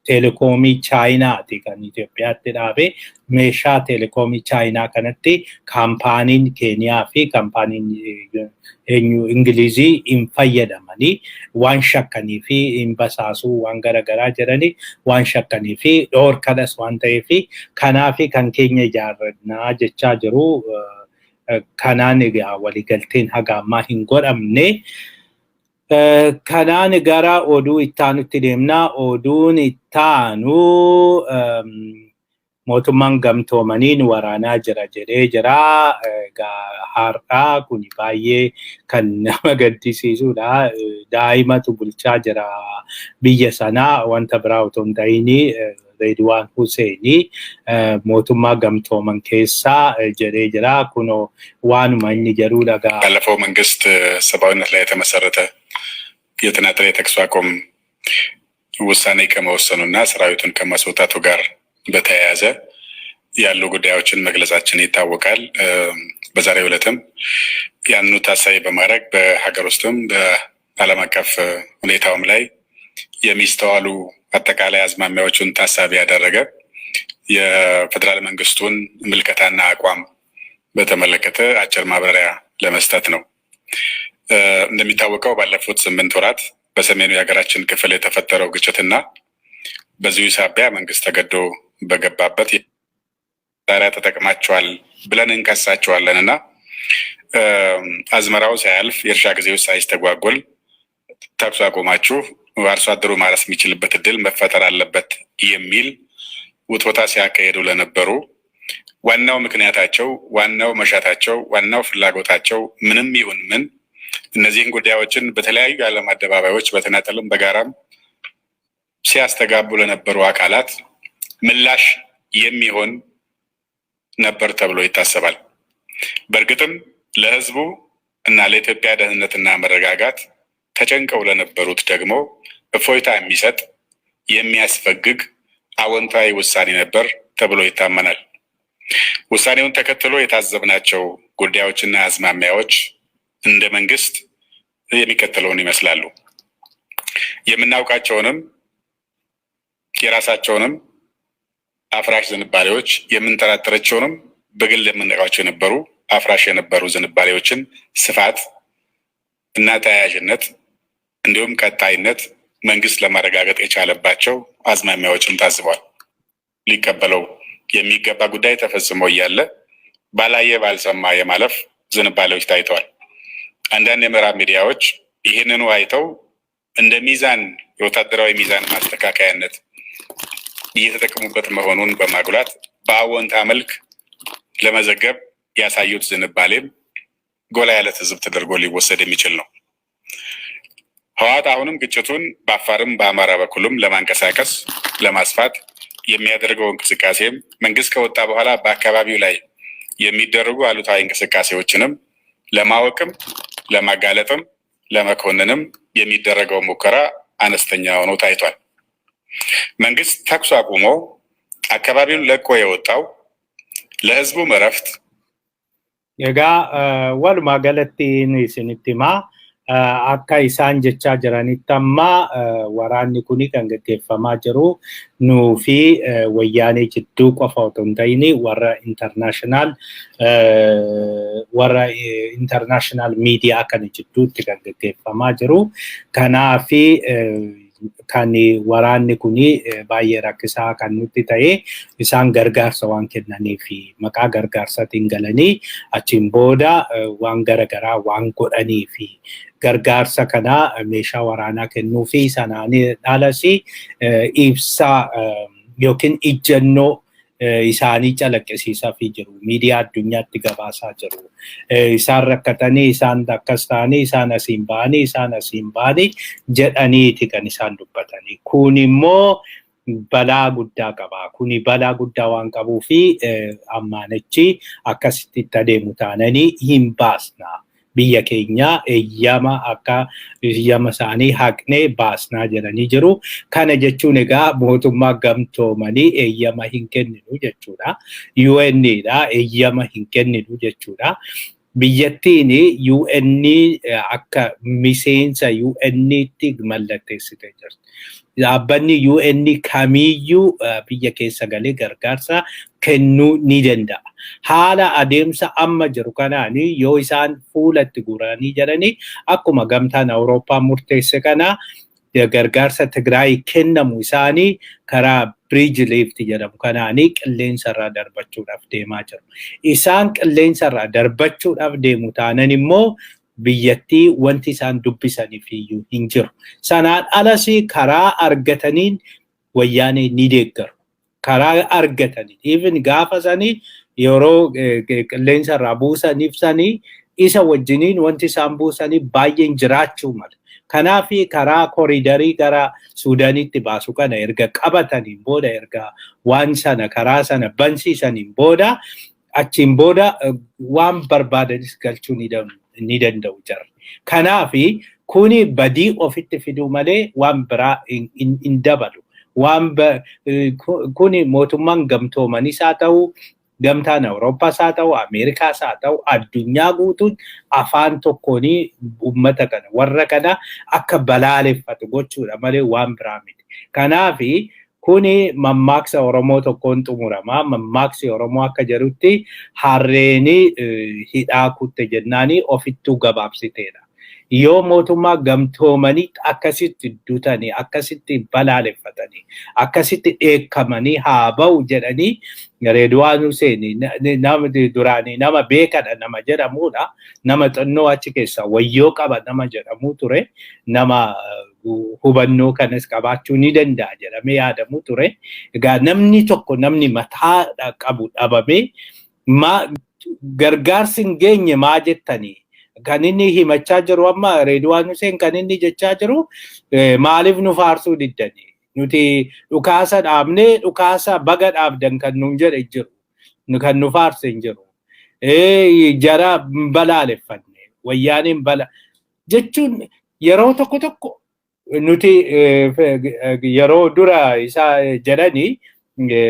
teelekoomii Chaayinaati kan Itoophiyaatti dhaabe. Meeshaa teelekoomii Chaayinaa kanatti kaampaaniin Keeniyaa fi kaampaaniin Ingilizii hin fayyadamanii waan shakkanii fi hin basaasuu waan garaagaraa jedhanii waan shakkanii fi dhoorkadhas waan ta'eef, kanaaf kan keenya ijaarrannaa jechaa jiru. Kanaan egaa waliigalteen haga ammaa hin godhamne. Kanaan gara oduu ittaanutti deemna. Oduun ittaanu mootummaan gamtoomaniin waraanaa jira jedhee jira. Egaa har'aa kun baay'ee kan nama gaddisiisudha. Daa'imatu bulchaa jira biyya sanaa, wanta biraa otoo hin ta'in Reedwaan Huseenii mootummaa gamtooman keessaa jedhee jira. Kunoo waanuma inni jedhuu dhagaa. ባለፈው መንግስት ሰብአዊነት ላይ የተመሰረተ የተናጠል የተኩስ አቁም ውሳኔ ከመወሰኑና ሰራዊቱን ከማስወጣቱ ጋር በተያያዘ ያሉ ጉዳዮችን መግለጻችን ይታወቃል። በዛሬው ዕለትም ያንኑ ታሳቢ በማድረግ በሀገር ውስጥም በዓለም አቀፍ ሁኔታውም ላይ የሚስተዋሉ አጠቃላይ አዝማሚያዎቹን ታሳቢ ያደረገ የፌዴራል መንግስቱን ምልከታና አቋም በተመለከተ አጭር ማብራሪያ ለመስጠት ነው። እንደሚታወቀው ባለፉት 8 ወራት በሰሜኑ የሀገራችን ክፍል የተፈጠረው ግጭትና በዚሁ ሳቢያ መንግስት ተገዶ በገባበት መሳሪያ ተጠቅማቸዋል ብለን እንከሳቸዋለን እና አዝመራው ሳያልፍ የእርሻ ጊዜው ሳይስተጓጎል ተኩስ አቁማችሁ አርሶ አደሩ ማረስ የሚችልበት እድል መፈጠር አለበት የሚል ውትወታ ሲያካሄዱ ለነበሩ ዋናው ምክንያታቸው፣ ዋናው መሻታቸው፣ ዋናው ፍላጎታቸው ምንም ይሁን ምን እነዚህን ጉዳዮችን በተለያዩ የዓለም አደባባዮች በተናጠልም በጋራም ሲያስተጋቡ ለነበሩ አካላት ምላሽ የሚሆን ነበር ተብሎ ይታሰባል። በእርግጥም ለሕዝቡ እና ለኢትዮጵያ ደህንነትና መረጋጋት ተጨንቀው ለነበሩት ደግሞ እፎይታ የሚሰጥ፣ የሚያስፈግግ አዎንታዊ ውሳኔ ነበር ተብሎ ይታመናል። ውሳኔውን ተከትሎ የታዘብናቸው ጉዳዮችና አዝማሚያዎች እንደ መንግስት የሚከተለውን ይመስላሉ። የምናውቃቸውንም የራሳቸውንም አፍራሽ ዝንባሌዎች፣ የምንጠራጠራቸውንም በግል የምናውቃቸው የነበሩ አፍራሽ የነበሩ ዝንባሌዎችን ስፋት እና ተያያዥነት እንዲሁም ቀጣይነት መንግስት ለማረጋገጥ የቻለባቸው አዝማሚያዎችም ታዝበዋል። ሊቀበለው የሚገባ ጉዳይ ተፈጽሞ እያለ ባላየ ባልሰማ የማለፍ ዝንባሌዎች ታይተዋል። አንዳንድ የምዕራብ ሚዲያዎች ይህንኑ አይተው እንደ ሚዛን የወታደራዊ ሚዛን ማስተካከያነት እየተጠቀሙበት መሆኑን በማጉላት በአዎንታ መልክ ለመዘገብ ያሳዩት ዝንባሌም ጎላ ያለ ትዝብት ተደርጎ ሊወሰድ የሚችል ነው። ህወሓት አሁንም ግጭቱን በአፋርም በአማራ በኩልም ለማንቀሳቀስ፣ ለማስፋት የሚያደርገው እንቅስቃሴም መንግስት ከወጣ በኋላ በአካባቢው ላይ የሚደረጉ አሉታዊ እንቅስቃሴዎችንም ለማወቅም፣ ለማጋለጥም፣ ለመኮንንም የሚደረገው ሙከራ አነስተኛ ሆኖ ታይቷል። መንግስት ተኩስ አቁሞ አካባቢውን ለቆ የወጣው ለህዝቡም እረፍት Egaa walumaa galatti isinitti himaa, akka isaan jechaa jiranitti amma waraanni kuni kan gaggeeffamaa jiru nuu fi wayyaanee jidduu qofa otoo hin ta'in warra international miidiyaa kana jidduutti kan gaggeeffamaa jiru. Kanaafi Kan waraanni kuni baay'ee rakkisaa kan nutti ta'e isaan gargaarsa waan kennaniif maqaa gargaarsaatiin galanii achiin booda waan garaagaraa waan godhaniif gargaarsa kana meeshaa waraanaa kennuu fi sanaan alas ibsa yookiin ijjannoo isaanii calaqqisiisaa fi jiru. Miidiyaa addunyaatti gabaasaa jiru. Isaan rakkatanii, isaan akkas ta'anii, isaan asiin ba'anii, isaan asiin ba'anii jedhaniiti kan isaan dubbatanii. Kun immoo balaa guddaa qaba. Kuni balaa guddaa waan qabuu fi ammaanichi akkasitti itti adeemu taananii hin baasna. Biyya keenya eeyyama akka eeyyama isaanii haqnee baasnaa jedhanii jiru. Kana jechuun egaa mootummaa gamtoomanii eeyyama hin kenninu jechuudha. UN dha eeyyama hin kenninu jechuudha. Biyyattiin UN akka miseensa UN'tti mallatteessitee jirti. Dhaabbanni UN kamiiyyuu biyya keessa galee gargaarsa kennuu ni danda'a. Haala adeemsa amma jiru kanaan yoo isaan fuulatti guuranii jedhanii akkuma gamtaan Awurooppaa murteesse kana gargaarsa Tigraay kennamu isaanii karaa bridge lift jedhamu kanaanii qilleensarraa darbachuudhaaf deemaa jiru. Isaan qilleensarraa darbachuudhaaf deemu taanan immoo biyyattii wanti isaan dubbisaniif iyyuu hin jiru. Sanaan alas karaa argataniin wayyaanee ni deeggaru. Karaa argataniin even gaafa sanii yeroo qilleensarraa buusaniif sanii isa wajjiniin wanti isaan buusanii baay'een jiraachuu mala. Kanaaf karaa koriidarii gara Suudaanitti baasu kana erga qabataniin booda erga waan sana karaa sana bansiisaniin booda achiin booda waan barbaadanis galchuu ni danda'u jarri. Kanaaf kuni badii ofitti fiduu malee waan biraa hin dabalu. Waan kuni mootummaan gamtoomanis haa ta'u, gamtaan Awurooppaas haa ta'u, Ameerikaas haa ta'u, addunyaa guutuun afaan tokkoon uummata kana warra kana akka balaaleffatu gochuudha malee waan biraa miti. Kanaaf kuni mammaaksa Oromoo tokkoon xumurama. Mammaaksi Oromoo akka jedhutti harreeni hidhaa kutte jennaani ofittuu gabaabsiteedha. Yoo mootummaa gamtoomanii akkasitti dutanii, akkasitti balaaleffatanii, akkasitti dheekkamanii haa ba'u jedhanii Reedwaan Hussein nama duraanii nama beekadha nama jedhamudha. Nama xinnoo achi keessa wayyoo qaba nama jedhamu ture. Nama hubannoo kanas qabaachuu ni danda'a jedhamee yaadamu ture. Egaa namni tokko namni mataa qabu dhabamee gargaarsi hin geenye maa jettanii? Kan inni himachaa jiru amma Reedwaan Hussein kan inni jechaa jiru maaliif nu faarsuu diddanii? Nuti dhukaasa dhaabnee dhukaasa baga dhaabdan kan nuun jedhe jiru. Kan nu faarse hin jiru. Jara balaaleffanne wayyaaniin bala jechuun yeroo tokko tokko nuti yeroo dura isa jedhanii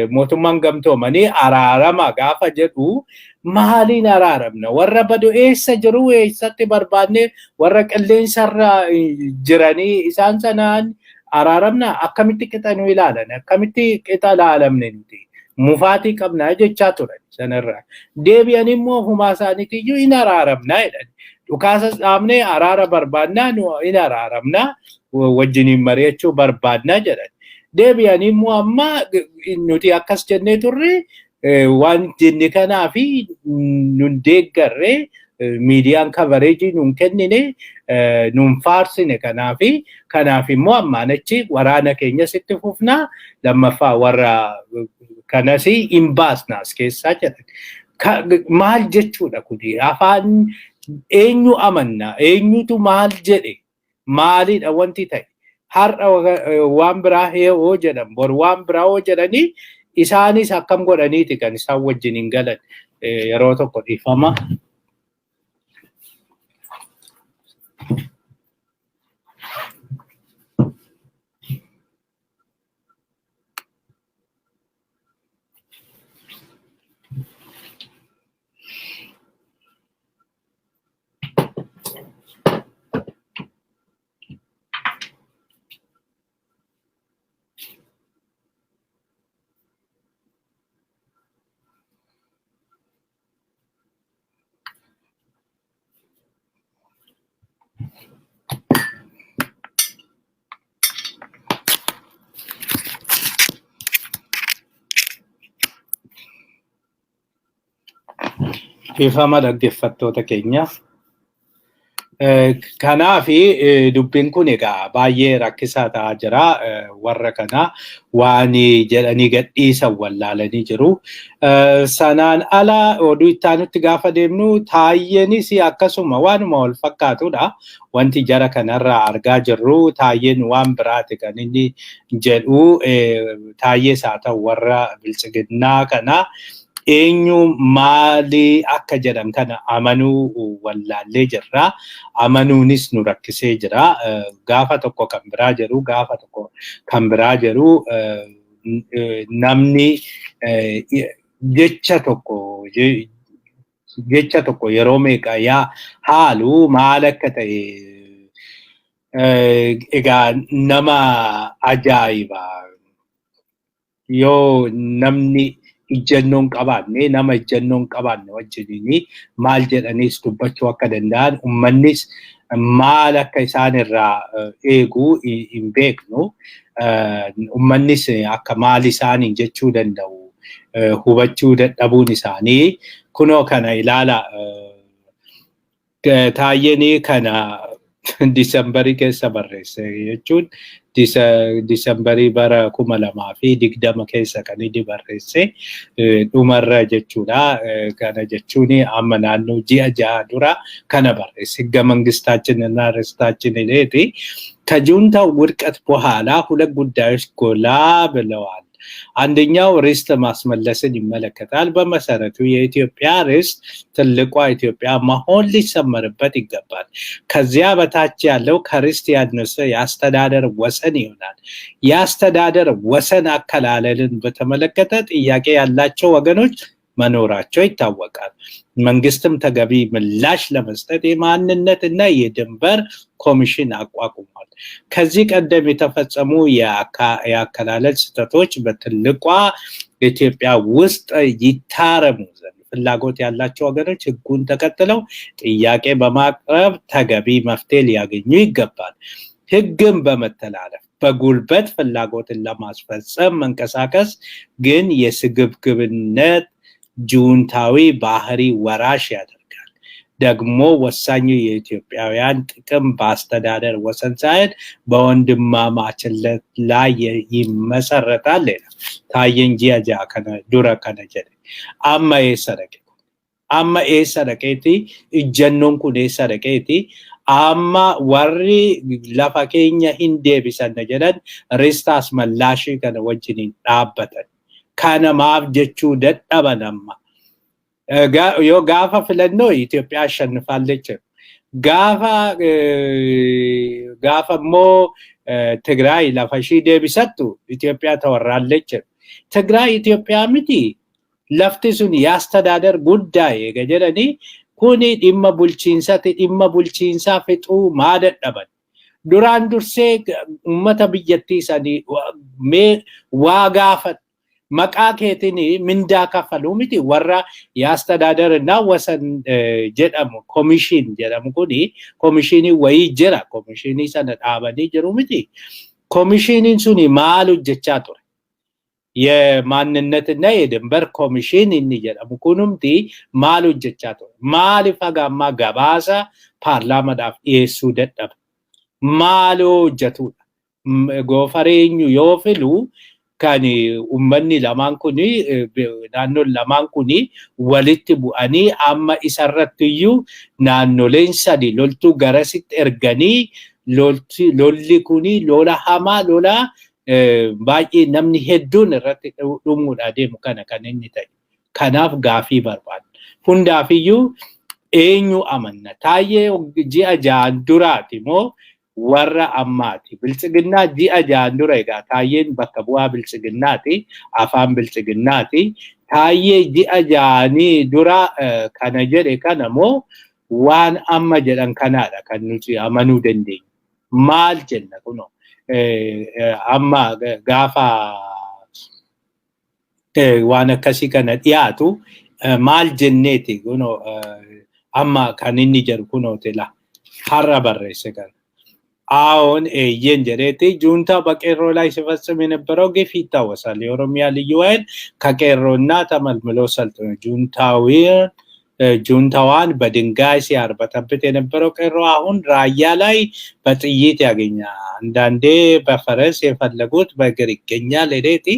mootummaan gamtoomanii araarama gaafa jedhu maaliin araaramna? Warra badu eessa jiru eessatti barbaanne warra qilleensarra jiranii isaan sanaan araaramna akkamitti qixa nu ilaalan akkamitti qixa ilaalamne nuti mufaatii qabnaa jechaa turan sanarraa. Deebi'an immoo humaa isaaniitiyyuu hin araaramnaa jedhan. Dhukaasas dhaabnee araara barbaannaa nu hin araaramnaa wajjiniin mari'achuu barbaannaa jedhan. Deebi'an immoo amma nuti akkas jennee turre waan jenne kanaa fi nun deeggarree miidiyaan kabareejii nun kennine nun faarsine kanaaf immoo ammaan achi waraana keenya sitti fufnaa lammaffaa warra kanas hin baasna as keessaa jedhan. Maal jechuudha kuni? Afaan eenyu amanna? Eenyutu maal jedhe? Maalidha wanti ta'e? Har'a waan biraa yoo jedhan bor waan biraa yoo jedhanii isaanis akkam godhaniiti kan isaan wajjin hin galan yeroo tokko dhiifama. Dhiifama, dhaggeeffattoota keenya. Kanaaf dubbiin kun egaa baay'ee rakkisaa ta'aa jira. Warra kana waan jedhanii gadhiisan wallaalanii jiru. Sanaan ala oduu itti aanutti gaafa deemnu, Taayyeenis akkasuma waanuma wal fakkaatudha. Wanti jara kanarraa argaa jirru, Taayyeen waan biraati kan inni jedhu. Taayyees haa ta'u warra Biltsiginnaa kana, eenyu maali akka jedhan kana amanuu wallaallee jirra. Amanuunis nu rakkisee jira. Gaafa tokko kan biraa jedhu, gaafa tokko kan biraa jedhu. Namni jecha tokko yeroo meeqa yaa haalu maal akka ta'e egaa nama ajaa'iba. Yoo namni ijjannoon qabaanne, nama ijjannoon qabaanne wajjiniin maal jedhaniis dubbachuu akka danda'an, uummannis maal akka isaan irraa eegu hin beeknu. Uummannis akka maal isaaniin jechuu danda'u hubachuu dadhabuun isaanii kunoo kana ilaala. Taayyeen kana Disambarii keessa barreesse jechuun Disambarii bara 2020 keessa kan inni barreesse, dhumarra jechuudha. Kana jechuun amma naannoo ji'a 6 dura kana barreesse. ህገ መንግስታችን እና ርስታችን ይሌቲ ከጁንታው ውድቀት በኋላ ሁለት ጉዳዮች ጎላ ብለዋል። አንደኛው ርስት ማስመለስን ይመለከታል። በመሰረቱ የኢትዮጵያ ርስት ትልቋ ኢትዮጵያ መሆን ሊሰመርበት ይገባል። ከዚያ በታች ያለው ከርስት ያነሰ የአስተዳደር ወሰን ይሆናል። የአስተዳደር ወሰን አከላለልን በተመለከተ ጥያቄ ያላቸው ወገኖች መኖራቸው ይታወቃል። መንግስትም ተገቢ ምላሽ ለመስጠት የማንነት እና የድንበር ኮሚሽን አቋቁሟል። ከዚህ ቀደም የተፈጸሙ የአከላለል ስህተቶች በትልቋ ኢትዮጵያ ውስጥ ይታረሙ ዘንድ ፍላጎት ያላቸው ወገኖች ህጉን ተከትለው ጥያቄ በማቅረብ ተገቢ መፍትሄ ሊያገኙ ይገባል። ህግን በመተላለፍ በጉልበት ፍላጎትን ለማስፈጸም መንቀሳቀስ ግን የስግብግብነት ጁንታዊ ባህሪ ወራሽ ያደርጋል። ደግሞ ወሳኙ የኢትዮጵያውያን ጥቅም በአስተዳደር ወሰን ሳይሆን በወንድማማችነት ላይ ይመሰረታል ይላል። Taayyeen ji'a 6 kana dura kana jedhe. Amma eessa dhaqe? Amma eessa dhaqeeti? Ijjannoon kun eessa dhaqeeti? Amma warri lafa keenya hin deebisanna jedhan ርስት አስመላሽ kana wajjiniin dhaabbatan. Kana maaf jechuu dadhaban amma? Yoo gaafa filannoo Itoophiyaa አሸንፋለች. Gaafa immoo Tigraay lafa ishii deebisattu Itoophiyaa ተወራለች. Tigraay Itoophiyaa miti. Lafti sun የአስተዳደር ጉዳይ eega jedhanii, kuni dhimma bulchiinsati, dhimma bulchiinsaa fixuu maa dadhaban? Duraan dursee uummata biyyattii sanii mee waa gaafadhu. Maqaa keetiin mindaa kaffaluu miti, warra የአስተዳደርና ወሰን jedhamu, komishin jedhamu kuni, komishinii wayii jira, komishinii sana dhaabanii jiru miti? Komishiniin suni maal hojjechaa ture? የማንነትና የድንበር ኮሚሽን inni jedhamu kunumti maal hojjechaa ture? Maaliif haga ammaa gabaasa paarlaamaadhaaf dhiyeessuu dadhabe? Maaloo hojjetudha? Goofaree eenyu yoo filu kan uummanni lamaan kuni, naannoon lamaan kuni walitti bu'anii, amma isarratti iyyuu naannoleen sadi loltuu garasitti erganii, lolli kuni lola hamaa, lola baay'ee namni hedduun irratti dhumuudha deemu kana kan inni ta'e. Kanaaf gaafii barbaada. Hundaafiyyuu eenyu amanna? Taayyee ji'a 6 duraati moo warra ammaati? Biltsiginnaa ji'a 6 dura, egaa Taayyeen bakka bu'aa Biltsiginnaati, afaan Biltsiginnaati. Taayyee ji'a 6nii dura kana jedhe kana moo waan amma jedhan kanaadha kan nuti amanuu dandeenyu? Maal jenna kunoo? Amma gaafa waan akkasii kana dhiyaatu maal jenneeti? Kunoo amma kan inni jedhu kunooti la har'a barreesse kana. አዎን ኤየን jedheeti. ጁንታ በቄሮ ላይ ሲፈጽም የነበረው ግፍ ይታወሳል። የኦሮሚያ ልዩ ኃይል ከቄሮና ተመልምሎ ሰልጥኖ ጁንታዊን ጁንታዋን በድንጋይ ሲያርበተብት የነበረው ቄሮ አሁን ራያ ላይ በጥይት ያገኛል። አንዳንዴ በፈረስ የፈለጉት በእግር ይገኛል። Jedheeti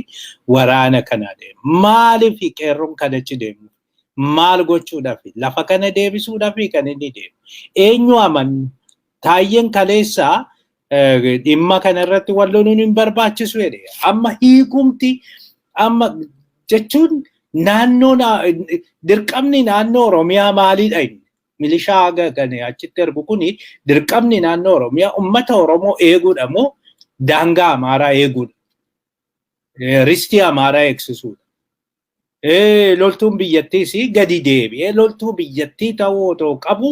waraana kana deemu. Maaliif qeerroon kanachi deemu? Maal gochuudhaaf? Lafa kana deebisuudhaaf kan inni deemu. Eenyu amannu? Taayyeen kaleessaa dhimma kana irratti wal loluun hin barbaachisu jedhe. Amma hiikumti amma jechuun naannoo dirqamni naannoo Oromiyaa maalidha inni? Milishaa haga kan achitti ergu kuni dirqamni naannoo Oromiyaa uummata Oromoo eeguudha moo daangaa Amaaraa eeguudha? Ristii Amaaraa eegsisuudha. Loltuun biyyattiis gadi deebi'ee loltuu biyyattii ta'uu otoo qabu,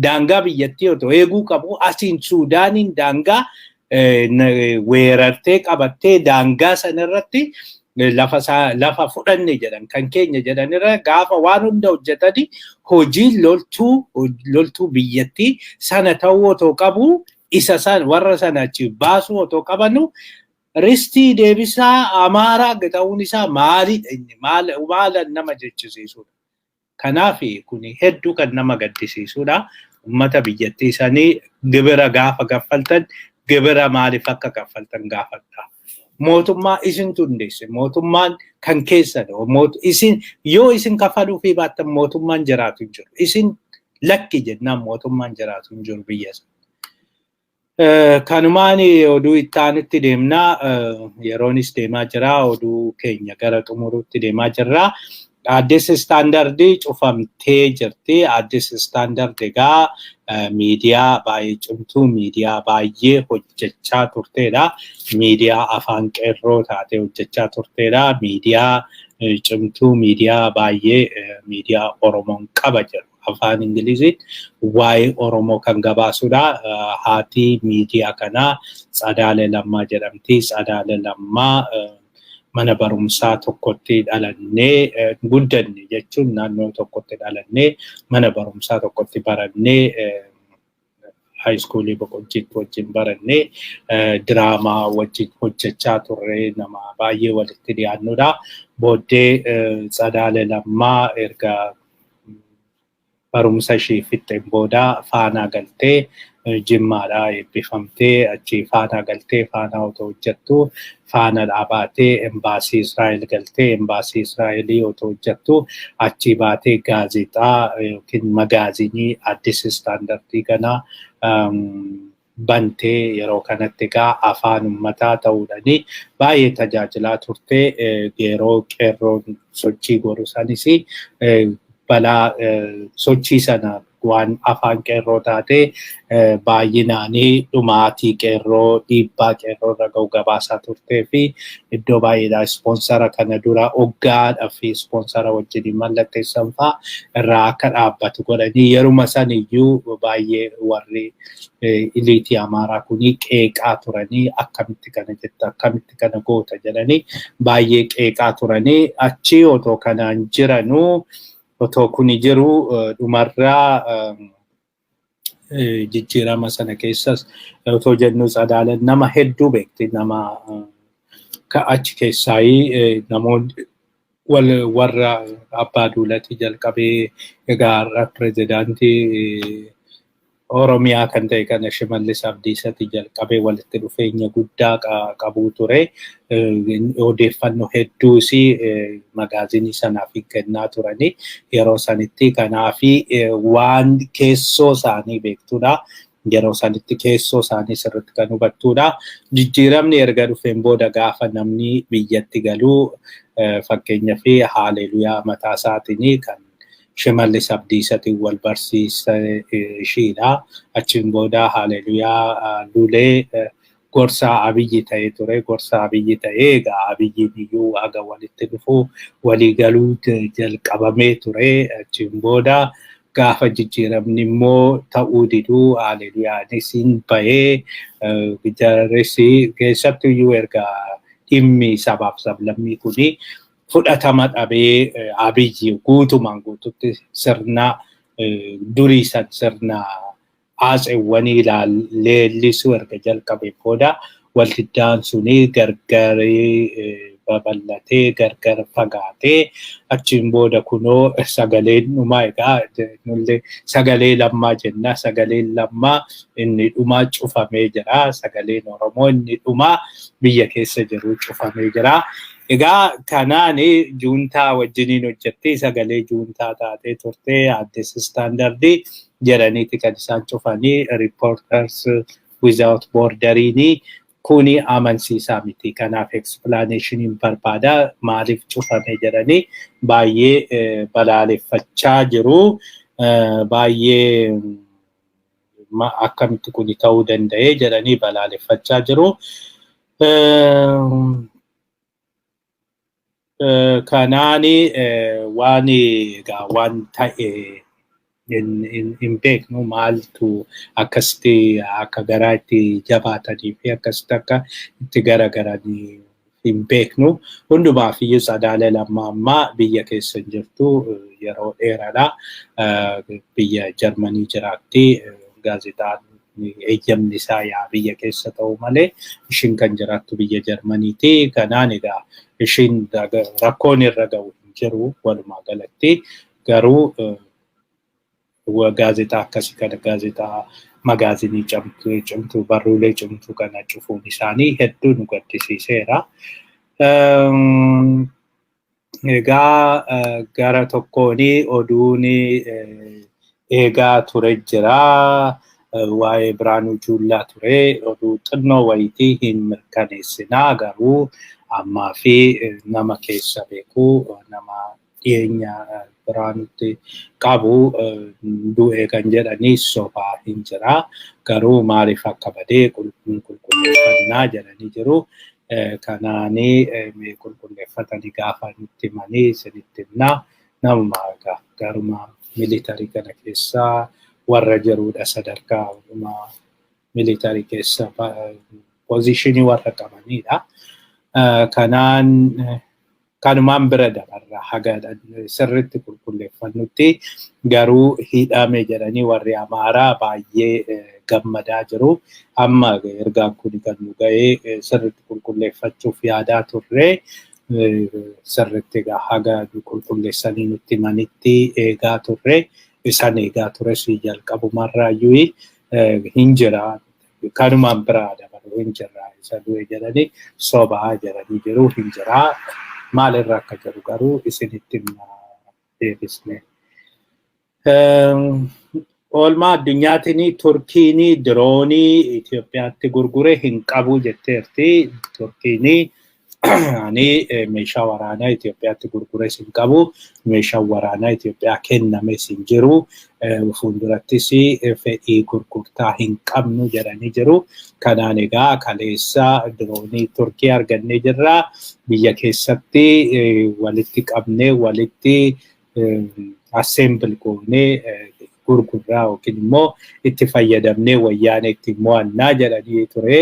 daangaa biyyattii otoo eeguu qabu, asiin Suudaaniin daangaa weerartee qabattee daangaa sanarratti lafa fudhanne jedhan, kan keenya jedhan irra gaafa waan hunda hojjetanii, hojii loltuu biyyattii sana ta'uu otoo qabu, isa san warra sana achi baasuu otoo qabanu, ristii deebisaa Amaaraa ta'uun isaa maalidha inni? Maal nama jechisiisudha? Kanaaf kun hedduu kan nama gaddisiisudha. Uummata biyyattii sanii gibira gaafa kaffaltan gibira maaliif akka kaffaltan gaafadha. Mootummaa isintu hundeesse. Mootummaan kan keessan. Isin yoo isin kafaluu fi baattan mootummaan jiraatu hin jiru. Isin lakki jennaan mootummaan jiraatu hin jiru biyya sana. Kanumaan oduu itti aanutti deemnaa. Yeroonis deemaa jira. Oduu keenya gara xumuruutti deemaa jirra. Addis Istaandardii cufamtee jirti. Addis Istaandard egaa miidiyaa baay'ee cimtuu, miidiyaa baay'ee hojjechaa turteedha. Miidiyaa afaan qeerroo taatee hojjechaa turteedha. Miidiyaa cimtuu, miidiyaa baay'ee miidiyaa Oromoon qaba jedhu. Afaan Ingiliziin waa'ee Oromoo kan gabaasudha. Haati miidiyaa kanaa Tsadaale Lammaa jedhamti. Tsadaale Lammaa mana barumsaa tokkotti dhalannee guddanne jechuun naannoo tokkotti dhalannee, mana barumsaa tokkotti barannee, high schoolii Boqojjiitti wajjin barannee, diraamaa wajjin hojjechaa turre, nama baay'ee walitti dhiyaannudha. Booddee Tsadaale Lammaa erga barumsa ishee fixxeen booda Faanaa galtee, Jimmaadhaa eebbifamtee achii Faanaa galtee, Faanaa otoo hojjettu Faana dhaabaatee embaasii Israa'el galtee, embaasii Israa'elii otoo hojjettu achii baatee gaazexaa yookiin magaazinii Addis Istaandardii kana bantee, yeroo kanatti egaa afaan uummataa ta'uudhaani baay'ee tajaajilaa turte. Yeroo qeerroon sochii godhu sanis balaa sochii sana waan afaan qeerroo taate baay'inaanii dhumaatii qeerroo, dhiibbaa qeerroo irra ga'u gabaasaa turtee fi iddoo baay'eedhaa ispoonsara kana dura hoggaadhaa fi ispoonsara wajjin mallatteessan fa'aa irraa akka dhaabbatu godhanii, yeruma san iyyuu baay'ee warri iliitii Amaaraa kuni qeeqaa turanii, akkamitti kana jetta, akkamitti kana goota jedhanii baay'ee qeeqaa turanii. Achi otoo kanaan jiranuu, otoo kuni jiru, dhumarraa jijjiirama sana keessas otoo jennu Tsadaalan nama hedduu beekti. Nama achi keessaayii namoonni warra Abbaa Duulati jalqabee egaa pirezidaantii Oromiyaa kan ta'e kana Shimallis Abdiisati jalqabee walitti dhufeenya guddaa qabuu ture. Odeeffannoo hedduus magaazinii sanaaf kennaa turani yeroo sanitti. Kanaafi waan keessoo isaanii beektudha. Yeroo sanitti keessoo isaanii sirriitti kan hubattudha. Jijjiiramni erga dhufeen booda gaafa namni biyyatti galuu, fakkeenyaa fi Haaleluyaa mataa isaatiin kan Shimallis Abdiisatiin wal barsiisa ishiidha. Achiin booda Haaleluyaa Lulee gorsaa Abiyyi ta'ee ture. Gorsaa Abiyyi ta'ee egaa Abiyyiin iyyuu haga walitti dhufu walii galuu jalqabamee ture. Achiin booda gaafa jijjiiramni immoo ta'uu diduu Haaleluyaanis hin bahee, jarris keessattuu iyyuu erga dhimmi sabaaf sablammii kuni fudhatama dhabee, Abiyyi guutumaan guututti sirna durii san, sirna haasawwanii leellisuu erga jalqabee booda waldiddaan suni gargarii. Babal'atee gargar fagaatee achiin booda kunoo sagaleen dhumaa, egaa nullee sagalee Lammaa jenna. Sagaleen Lammaa inni dhumaa cufamee jira. Sagaleen Oromoo inni dhumaa biyya keessa jiru cufamee jira. Egaa kanaan juuntaa wajjiniin hojjettee sagalee juuntaa taatee turte Addis Standard jedhaniiti kan isaan cufanii. Reporters Without Borderiinii kuni amansiisaa miti. Kanaaf explanationiin barbaada, maaliif cufame jedhanii baay'ee balaaleffachaa jiru. Baay'ee akkamitti kuni ta'uu danda'e jedhanii balaaleffachaa jiru. Kanaani waan egaa waan ta'e hin beeknu, maaltu akkasitti akka garaa itti jabaatanii fi akkasitti akka itti garagaranii hin beeknu. Hundumaaf iyyuu Tsadaala Lammaa ammaa biyya keessa hin jirtu yeroo dheeraadha. Biyya Jarmanii jiraatti. Gaazexaan eeyyamni isaa yaa biyya keessa ta'u malee ishiin kan jiraattu biyya Jarmaniiti. Kanaan egaa ishiin rakkoon irra ga'u hin jiru walumaa galatti. Garuu gaazexaa akkasii kana, gaazexaa magaazinii cimtuu, barruulee cimtuu kana cufuun isaanii hedduu nu gaddisiiseera. Egaa gara tokkoon oduun eegaa ture jira. Waa'ee Biraanuu Juullaa ture, oduu xinnoo wayitii hin mirkaneessinaa, garuu ammaa fi nama keessa beeku, nama dhiyeenya Biraanutti qabu, du'e kan jedhanii sobaa hin jira. Garuu maaliif akka badee qulqulleeffannaa jedhanii jiru. Kanaanii mee qulqulleeffatanii gaafa nutti himanii isinitti himnaa. Namuma garuma militarii kana keessaa warra jirudha, sadarkaa militarii keessa positionii warra qabanidha. Kanaan kanumaan bira dabarra haga sirriitti qulqulleeffannutti. Garuu hidhame jedhanii warri Amaaraa baay'ee gammadaa jiru. Amma ergaan kun kan nu ga'ee sirriitti qulqulleeffachuuf yaadaa turre, sirriitti egaa haga qulqulleessanii nutti himanitti eegaa turre. Isaan eegaa tures jalqabumarraayyuu hin jira. Kanumaan biraa dabalu hin jira, isa du'e jedhanii sobaa jedhanii jiru, hin jira. Maalirra akka jiru garuu isinitti deebisne. Oolmaa addunyaatiin Turkiin diroonii Itoophiyaatti gurgure hin qabu jetteerti. Turkiin ani meeshaa waraanaa Itoophiyaatti gurgures hin qabu. Meeshaan waraanaa Itoophiyaa kennames hin jiru. Fuuldurattis fedhii gurgurtaa hin qabnu jedhanii jiru. Kanaan egaa kaleessa diroonii Turkii argannee jirra. Biyya keessatti walitti qabnee, walitti assemble goonee gurgurraa yookiin immoo itti fayyadamnee wayyaanee itti mo'annaa jedhanii ture.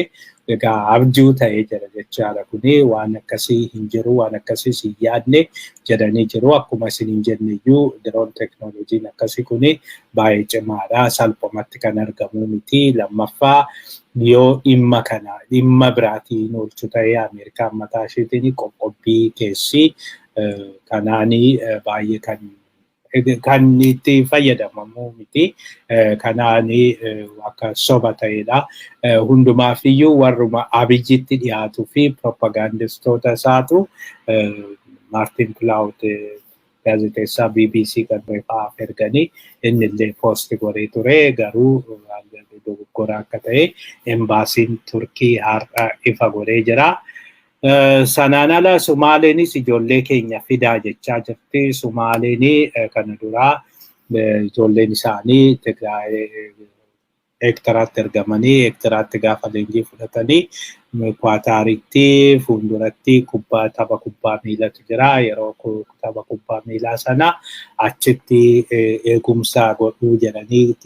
Egaa abjuu ta'ee jira jechaadha, kuni waan akkasii hin jiru, waan akkasiis hin yaadne jedhanii jiru. Akkuma isin hin jenne iyyuu diroon teknooloojiin akkasii kuni baay'ee cimaadha. Salphumatti kan argamu miti. Lammaffaa, yoo dhimma kana dhimma biraatiin oolchu ta'ee Ameerikaan mataa isheetiin qoqqobbii keessi. Kanaanii baay'ee kan itti fayyadamamu miti. Kanaanii akka soba ta'edha. Hundumaafiyyuu warruma Abiyyitti dhiyaatuu fi propagaandistoota isaatu, Maartin Pilaawut gaazexeessaa BBC kan fa'aaf erganii inni illee post godhee ture, garuu dogoggora akka ta'e embaasiin Turkii har'a ifa godhee jira. Sanaan ala Sumaaleenis ijoollee keenya fidaa jechaa jirti. Sumaaleen kana duraa ijoolleen isaanii Tigraay Eertiraatti ergamanii, Eertiraatti gaafa leenjii fudhatanii Kwaataaritti fuulduratti kubbaa, tapha kubbaa miilatu jira. Yeroo tapha kubbaa miilaa sana achitti eegumsa godhuu jedhanii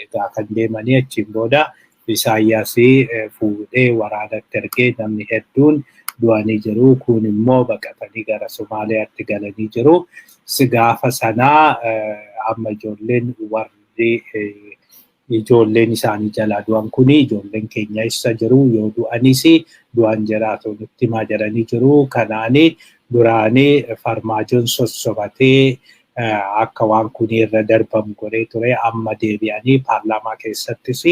egaa kan deemanii, achiin booda Isaayyaas fuudhee waraanatti ergee namni hedduun du'anii jiru. Kun immoo baqatanii gara Somaaliyaatti galanii jiru. Gaafa sanaa amma ijoolleen warri Ijoolleen isaanii jalaa du'an kuni ijoolleen keenya eessa jiru, yoo du'anis du'an jiraatu nutti himaa jedhanii jiru. Kanaani duraanii Farmaajoon sossobatee akka waan kun irra darbamu godhee ture. Amma deebi'anii paarlaamaa keessattis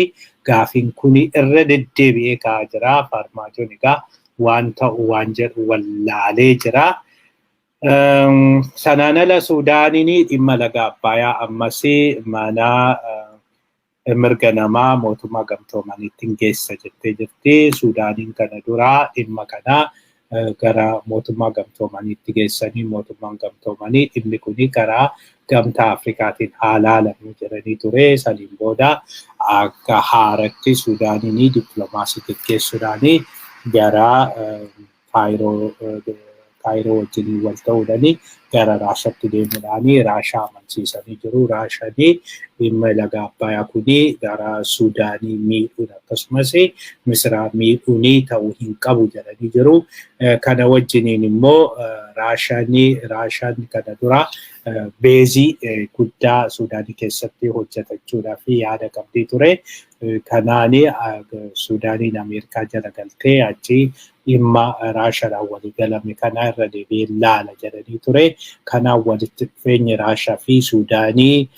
gaafiin kun irra deddeebi'ee ka'aa jira. Farmaajoon egaa waan ta'u waan jedhu wallaalee jira. Sanaan ala Suudaaniin dhimma laga Abbayaa ammas mana mirga namaa Mootummaa Gamtoomaniitti geessa jettee jirti. Suudaaniin kana duraa dhimma kana gara Mootummaa Gamtoomaniitti geessanii, Mootummaan Gamtoomanii dhimmi kuni karaa Gamtaa Afrikaatiin haa laalamu jedhanii ture. Saniin booda akka haaratti Suudaaniin dippiloomaasii geggeessuudhaan gara Kaayiroo wajjin wal ta'uudhaan gara Raashaatti deemuudhaan Raashaa amansiisanii jiru. Raashaan dhimma laga Abbayaa kuni gara Suudaanii miidhuun akkasumas Misraa miidhuun ta'uu hin qabu jedhanii jiru. Kana wajjiniin immoo Raashaan kana dura beezii guddaa Suudaanii keessatti hojjetachuudhaaf yaada qabdii ture. Kanaani Suudaaniin Ameerikaa jala galtee achi dhimma Raashaadhaan walii galame kana irra deebi'ee laala jedhanii ture. Kanaan walitti dhufeenyi Raashaa fi Suudaanii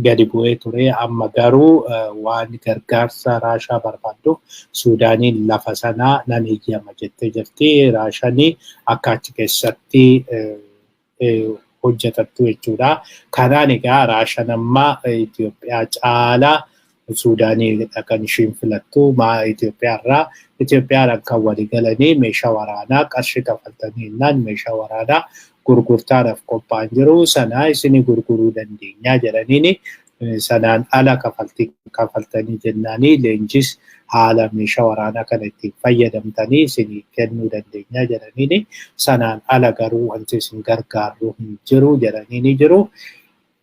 gadi bu'ee ture. Amma garuu waan gargaarsa Raashaa barbaadduuf Suudaaniin lafa sanaa nan eeyyama jettee jirti. Raashaan akka achi keessatti hojjetattu jechuudha. Kanaan egaa Raashaan amma Itoophiyaa caalaa Suudaanii kan ishiin filattu Itoophiyaa irraa. Itoophiyaadhaan kan walii galanii meeshaa waraanaa qarshii kaffaltanii jennaan meeshaa waraanaa gurgurtaadhaaf qophaa'an jiru. Sana isinii gurguruu dandeenya jedhaniini, sanaan ala kafaltii kafaltanii jennaanii leenjis haala meeshaa waraanaa kana ittiin fayyadamtanii isinii kennuu dandeenya jedhaniini, sanaan ala garuu wanti isin gargaarru hin jiru jedhaniini jiru.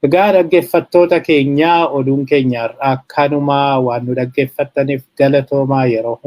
Egaa dhaggeeffattoota keenya, oduun keenya har'aa kanuma. Waan nu dhaggeeffattaniif galatoomaa yeroo hunda.